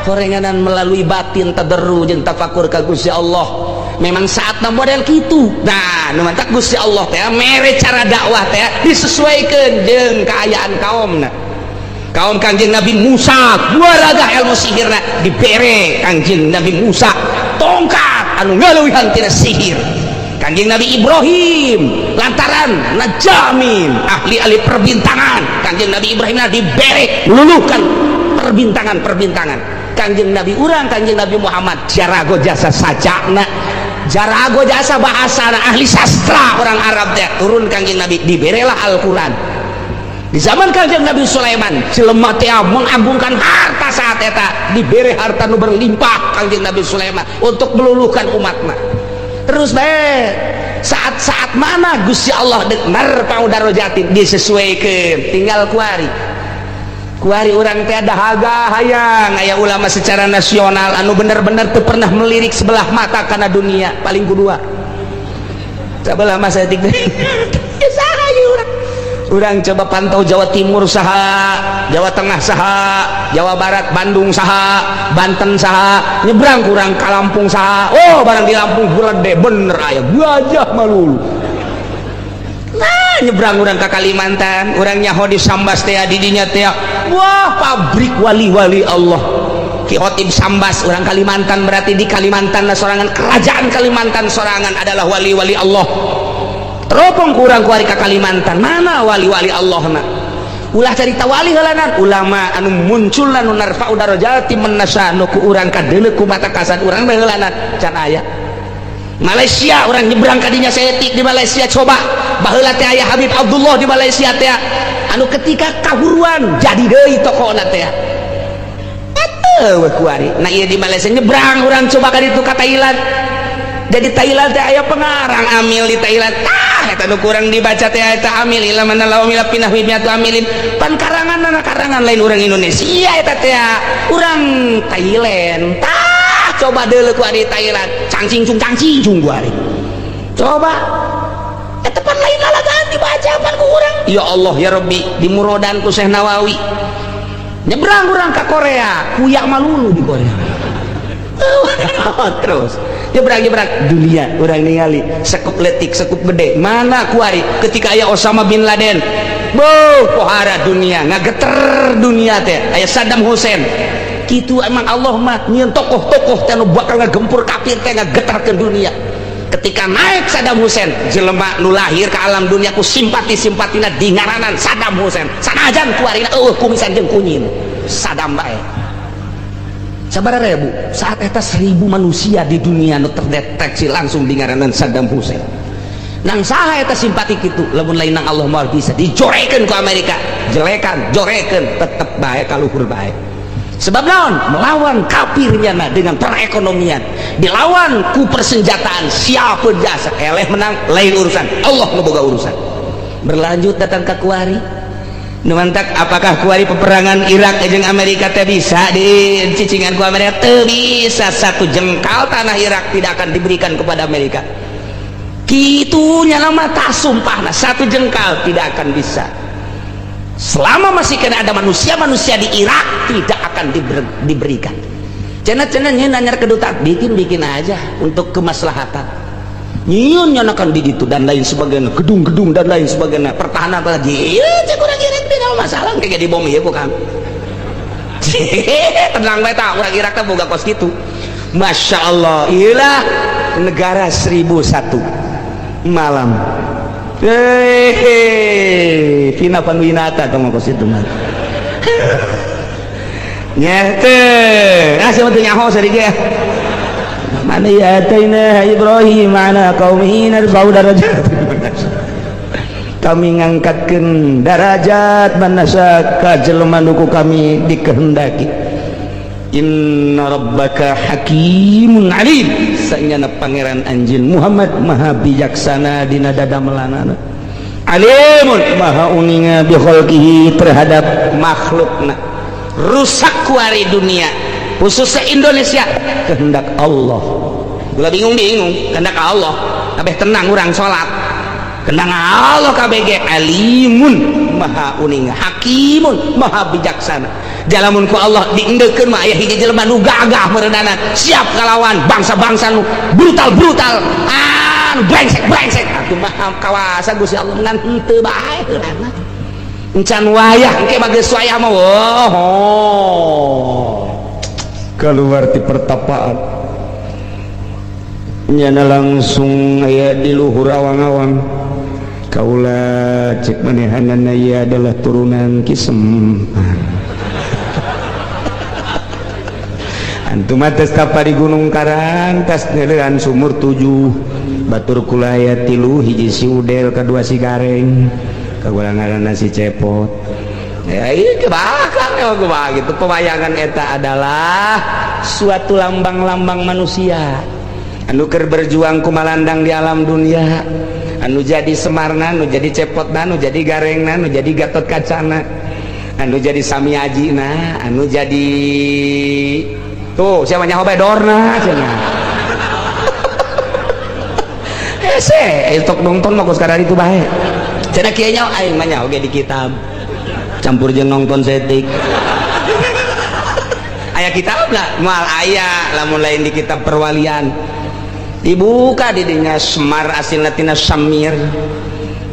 horenganan melalui batin, tadarru jeung tafakur ka Gusti Allah. Memang saatna model kitu. Nah, nu mantak Gusti Allah teh mere cara dakwah teh disesuaikan jeung kaayaan kaumna. Kaum Kangjeng Nabi Musa garaga ilmu sihirna, dibere Kangjeng Nabi Musa tongkat anu ngaleuwihan tina sihir. Kangjeng Nabi Ibrahim lantaran najamin, ahli-ahli perbintangan, Kangjeng Nabi Ibrahim dibere meluluhkan perbintangan-perbintangan. Kangjeng Nabi urang, Kangjeng Nabi Muhammad, jarago jasa sajakna, jarago jasa bahasa, ahli sastra orang Arab teh. Turun Kangjeng Nabi, diberelah Al-Quran. Di zaman Kangjeng Nabi Sulaiman, jelema teh mengagungkan harta. Saat eta dibere harta nu berlimpah Kangjeng Nabi Sulaiman untuk meluluhkan umatna. Terus bae saat-saat mana Gusti Allah dek narfa'u darajatin disesuaikan. Tinggal kuari kuari urang teh dahaga hayang aya ulama secara nasional anu bener-bener teu pernah melirik sebelah mata karena dunia. Paling kedua sebelah masa etik ya saha ieu urang? Urang coba pantau Jawa Timur saha, Jawa Tengah saha, Jawa Barat Bandung saha, Banten saha, nyebrang kurang ke Lampung saha. Oh, barang di Lampung gede bener aya gajah malulu. Nah, nyebrang urang ke Kalimantan, urang nyaho di Sambas teh, di dinya teh wah, pabrik wali-wali Allah. Ki Khotib Sambas orang Kalimantan, berarti di Kalimantan lah sorangan, kerajaan Kalimantan sorangan adalah wali-wali Allah. Teropong kurang kuari ke Kalimantan, mana wali-wali Allah na? Ulah cerita wali heulanan, ulama anu muncul anu narfa'u darajati man nasya, nu ku urang kadeuleu ku mata kasar urang bae heulanan can aya. Malaysia orang nyebrang kadinya saeutik, di Malaysia coba baheula teh aya Habib Abdullah di Malaysia teh anu ketika kahuruan jadi deui tokohna teh eta we kuari. Nah, ieu di Malaysia. Nyebrang urang coba ka ditu ka Thailand, jadi Thailand teh aya pengarang amil di Thailand. Tah, eta nu kurang dibaca teh eta amil ila mana law mila pinah miatu amilin pan karangan karangan lain urang Indonesia, eta teh urang Thailand. Tah, coba deuleu ku di Thailand, cangcing cung cangcing cung kuari. Coba eta pan lain lalagaan dibaca pan ku urang. Ya Allah ya Rabbi, di murodan ku Syekh Nawawi. Nyebrang urang ke Korea, kuyak malulu di Korea. Terus nyebrang nyebrang dunia, urang ningali sekup letik sekup gede mana kuari. Ketika aya Osama bin Laden, boh, pohara dunia, ngageter dunia teh. Aya Saddam Hussein gitu. Emang Allah mah nyieun tokoh-tokoh teh nu bakal ngagempur kafir teh, ngagetarkeun dunia. Ketika naik Saddam Hussein, jelema nu lahir ke alam dunia ku simpati simpatina di ngaranan Saddam Hussein, sanajan kuarina eueuh kumisan jeung kunyin, Saddam bae. Sabaraha ribu saat eta, 1.000 manusia di dunia nu terdeteksi langsung di ngaranan Saddam Hussein. Nang saha eta simpati kitu lamun lain nang Allah? Moal bisa dijorekeun ku Amerika, jelekan jorekeun tetep bae kaluhur bae. Sebab naon? Melawan kafirnya. Nah, dengan perekonomian dilawan ku persenjataan, siapa jasa eleh menang lain urusan, Allah ngeboga urusan. Berlanjut datang ke kuari. Nu mantak apakah kuari peperangan Irak jeung Amerika teh bisa di cicingan ku Amerika? Teu bisa. Satu jengkal tanah Irak tidak akan diberikan kepada Amerika. Kitunya nama tak sumpah. Nah, satu jengkal tidak akan bisa. Selama masih kena ada manusia-manusia di Irak, tidak akan diberikan. Cenah-cenah nanya kedutaan, bikin-bikin aja untuk kemaslahatan. Nyieun nyanakan di ditu dan lain sebagainya, gedung-gedung dan lain sebagainya, pertahanan lagi. Iya, cek urang Irak teh masalah kayak di bom ieu ku kami. Tenang bae tah urang Irak teh boga kos kitu. Masya Allah, iyalah negara 1001 malam. Hehehe, Vina Panduwinata tong kos itu mah. Nya teh, ah siapa teu nyaho sari ge. Mana ya ataina Ibrahim ala qaumihi narfa'u darajat. Kami ngangkatkeun darajat manasa ka jelema nu ku kami dikehendaki. Inna rabbaka hakimun alim. Sanyana pangeran anjeun Muhammad maha bijaksana dina dadamelanana. Alimun maha uninga bi khalqihi terhadap makhlukna. Rusak kuari dunia khususnya Indonesia kehendak Allah. Gula bingung-bingung kehendak Allah. Kabeh tenang urang salat. Kehendak Allah KBG alimun maha uninga, hakimun maha bijaksana. Jalamun ku Allah diendeukeun mah aya hiji jelema nu gagah meureunana siap kalawan bangsa-bangsa nu brutal-brutal, anu brengsek-brengsek. Atuh maha kawasa Gusti Allah ngan henteu bae heulana. Encan wayah engke mah geus wayah mah oh. Keluar ti pertapaan nyana langsung aya di luhur awang-awang. Kaula cek manehanana ieu adalah turunan Ki Semar. Antum mah tes tapa di Gunung Karang tas neuleuan sumur 7 batur kulaya 3 hiji si Udel kadua si Gareng kagulang ngaranna si Cepot. Ya ieu kebakar ya kumaha gitu. Pewayangan eta adalah suatu lambang-lambang manusia anu keur berjuang kumalandang di alam dunia, anu jadi Semarna, anu jadi Cepotna, anu jadi Garengna, anu jadi Gatot Kacana, anu jadi Samiajina, anu jadi tuh siapa nyaho bae Dorna cenah. Hese tok nonton mah sekarang itu bae. Cenah kieu nyaho aing mah nyaho ge di kitab. Campur jeung nonton setik. Aya kitab lah, moal aya lamun lain di kitab perwalian. Dibuka di dinya Semar asilna tina Samir.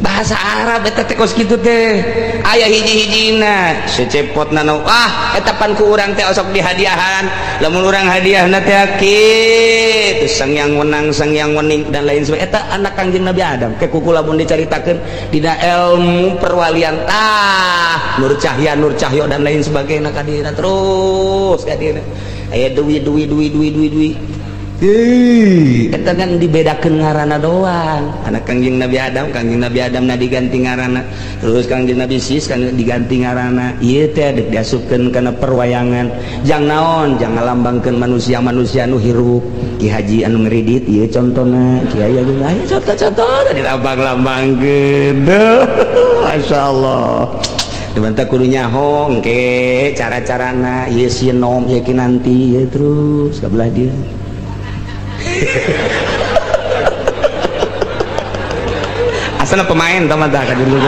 Bahasa Arab eta teh kos kitu teh. Aya hiji-hijina, secepotna nu ah eta pan ku urang teh osok dihadiahan. Lamun urang hadiahna teh kitu sang yang wenang, sang yang wening dan lain sebagainya. Eta anak Kangjeng Nabi Adam. Ke kuku lamun dicaritakeun dina ilmu perwalian tah Nur Cahya, Nur Cahyo dan lain sebagainya ka dieuna terus ka dieuna. Aya duwi duwi duwi duwi duwi duwi. Eta kan dibedakeun ngaranna doang. Anak Kangjeng Nabi Adam, Kangjeng Nabi Adam na diganti ngaranna. Terus Kangjeng Nabi Sis kan diganti ngaranna. Ieu teh deuk diasupkeun kana perwayangan. Jang naon? Jang ngalambangkeun manusia-manusia nu hirup. Ki Haji anu ngeridit ieu contona, kiai aya aya contoh-contoh dilambang-lambangkeun. Masyaallah. Dibantah kudu nyaho engke cara-carana ieu si nom ieu ki nanti ieu terus ka belah dieu. Asal pemain tama dah ka dulu.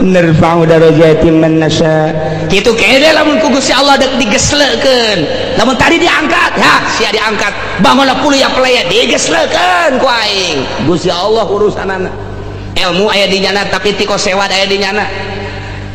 Narfa'u darajatin man nasya. Kitu kene lamun ku Gusti Allah deuk digeslekeun. Lamun tadi diangkat, ha sia diangkat. Bangunlah puluh ya pelaya digeslekeun ku aing. Gusti Allah urusanana. Ilmu aya di nyana tapi tiko sewad aya di nyana.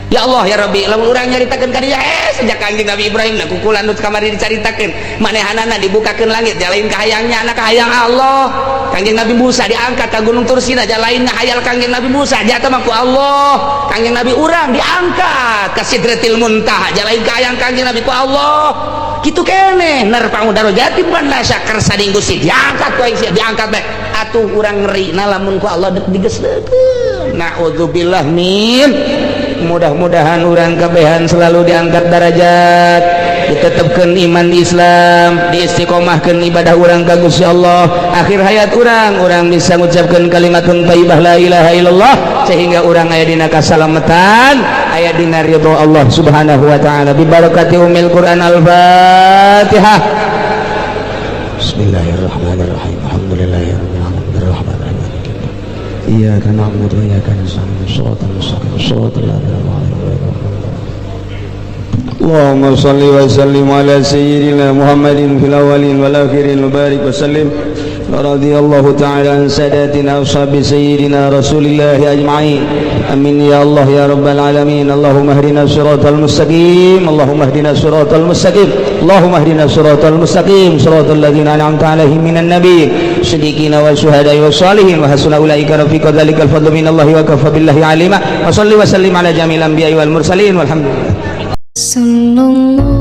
Ya Allah ya Rabbi, lamun urang nyaritakeun ka dia sejak Kangjeng Nabi Ibrahim na kukulan nu kamari dicaritakeun, manehanana dibukakeun langit jalain kahayangnya anak kahayang Allah. Kangjeng Nabi Musa diangkat ka Gunung Tursina jalain ngahayal Kangjeng Nabi Musa jatuh mah ku Allah. Kangjeng Nabi urang diangkat ka Sidratil Muntaha jalain kahayang Kangjeng Nabi ku Allah. Kitu keneh narfa'u darajati man la syakar sading Gusti diangkat ku aing sia diangkat bae. Atuh urang ngeri na lamun ku Allah deuk digeslekeun. Naudzubillah min. Mudah-mudahan urang kabehan selalu diangkat darajat, ditetapkan iman Islam, diistiqomahkan ibadah urang ka Gusti Allah. Akhir hayat urang, urang bisa ngucapkeun kalimatun thayyibah la ilaha illallah sehingga urang aya dina kasalamatan, aya dina ridho Allah Subhanahu wa taala. Bi barakati umil Quran. Al-Fatihah. Bismillahirrahmanirrahim. Alhamdulillahirabbil alamin arrahmanirrahim. Iyyaka na'budu wa iyyaka nasta'in. Shiratal mustaqim. Shiratal ladzina an'amta 'alaihim. Allahumma shalli wa sallim ala sayyidina Muhammadin fil awwalin wal akhirin wa barik wa sallim. ورضي الله تعالى عن ساداتنا أصحاب سيدنا رسول الله أجمعين. آمين يا الله يا رب العالمين. اللهم اهدنا الصراط المستقيم، اللهم اهدنا الصراط المستقيم، اللهم اهدنا الصراط المستقيم، صراط الذين أنعمت عليهم من النبيين، الصديقين والشهداء والصالحين، وحسن أولئك رفيقا. ذلك الفضل من الله وكفى بالله عليما. وصل وسلم على جميع الأنبياء والمرسلين، والحمد لله. صلى الله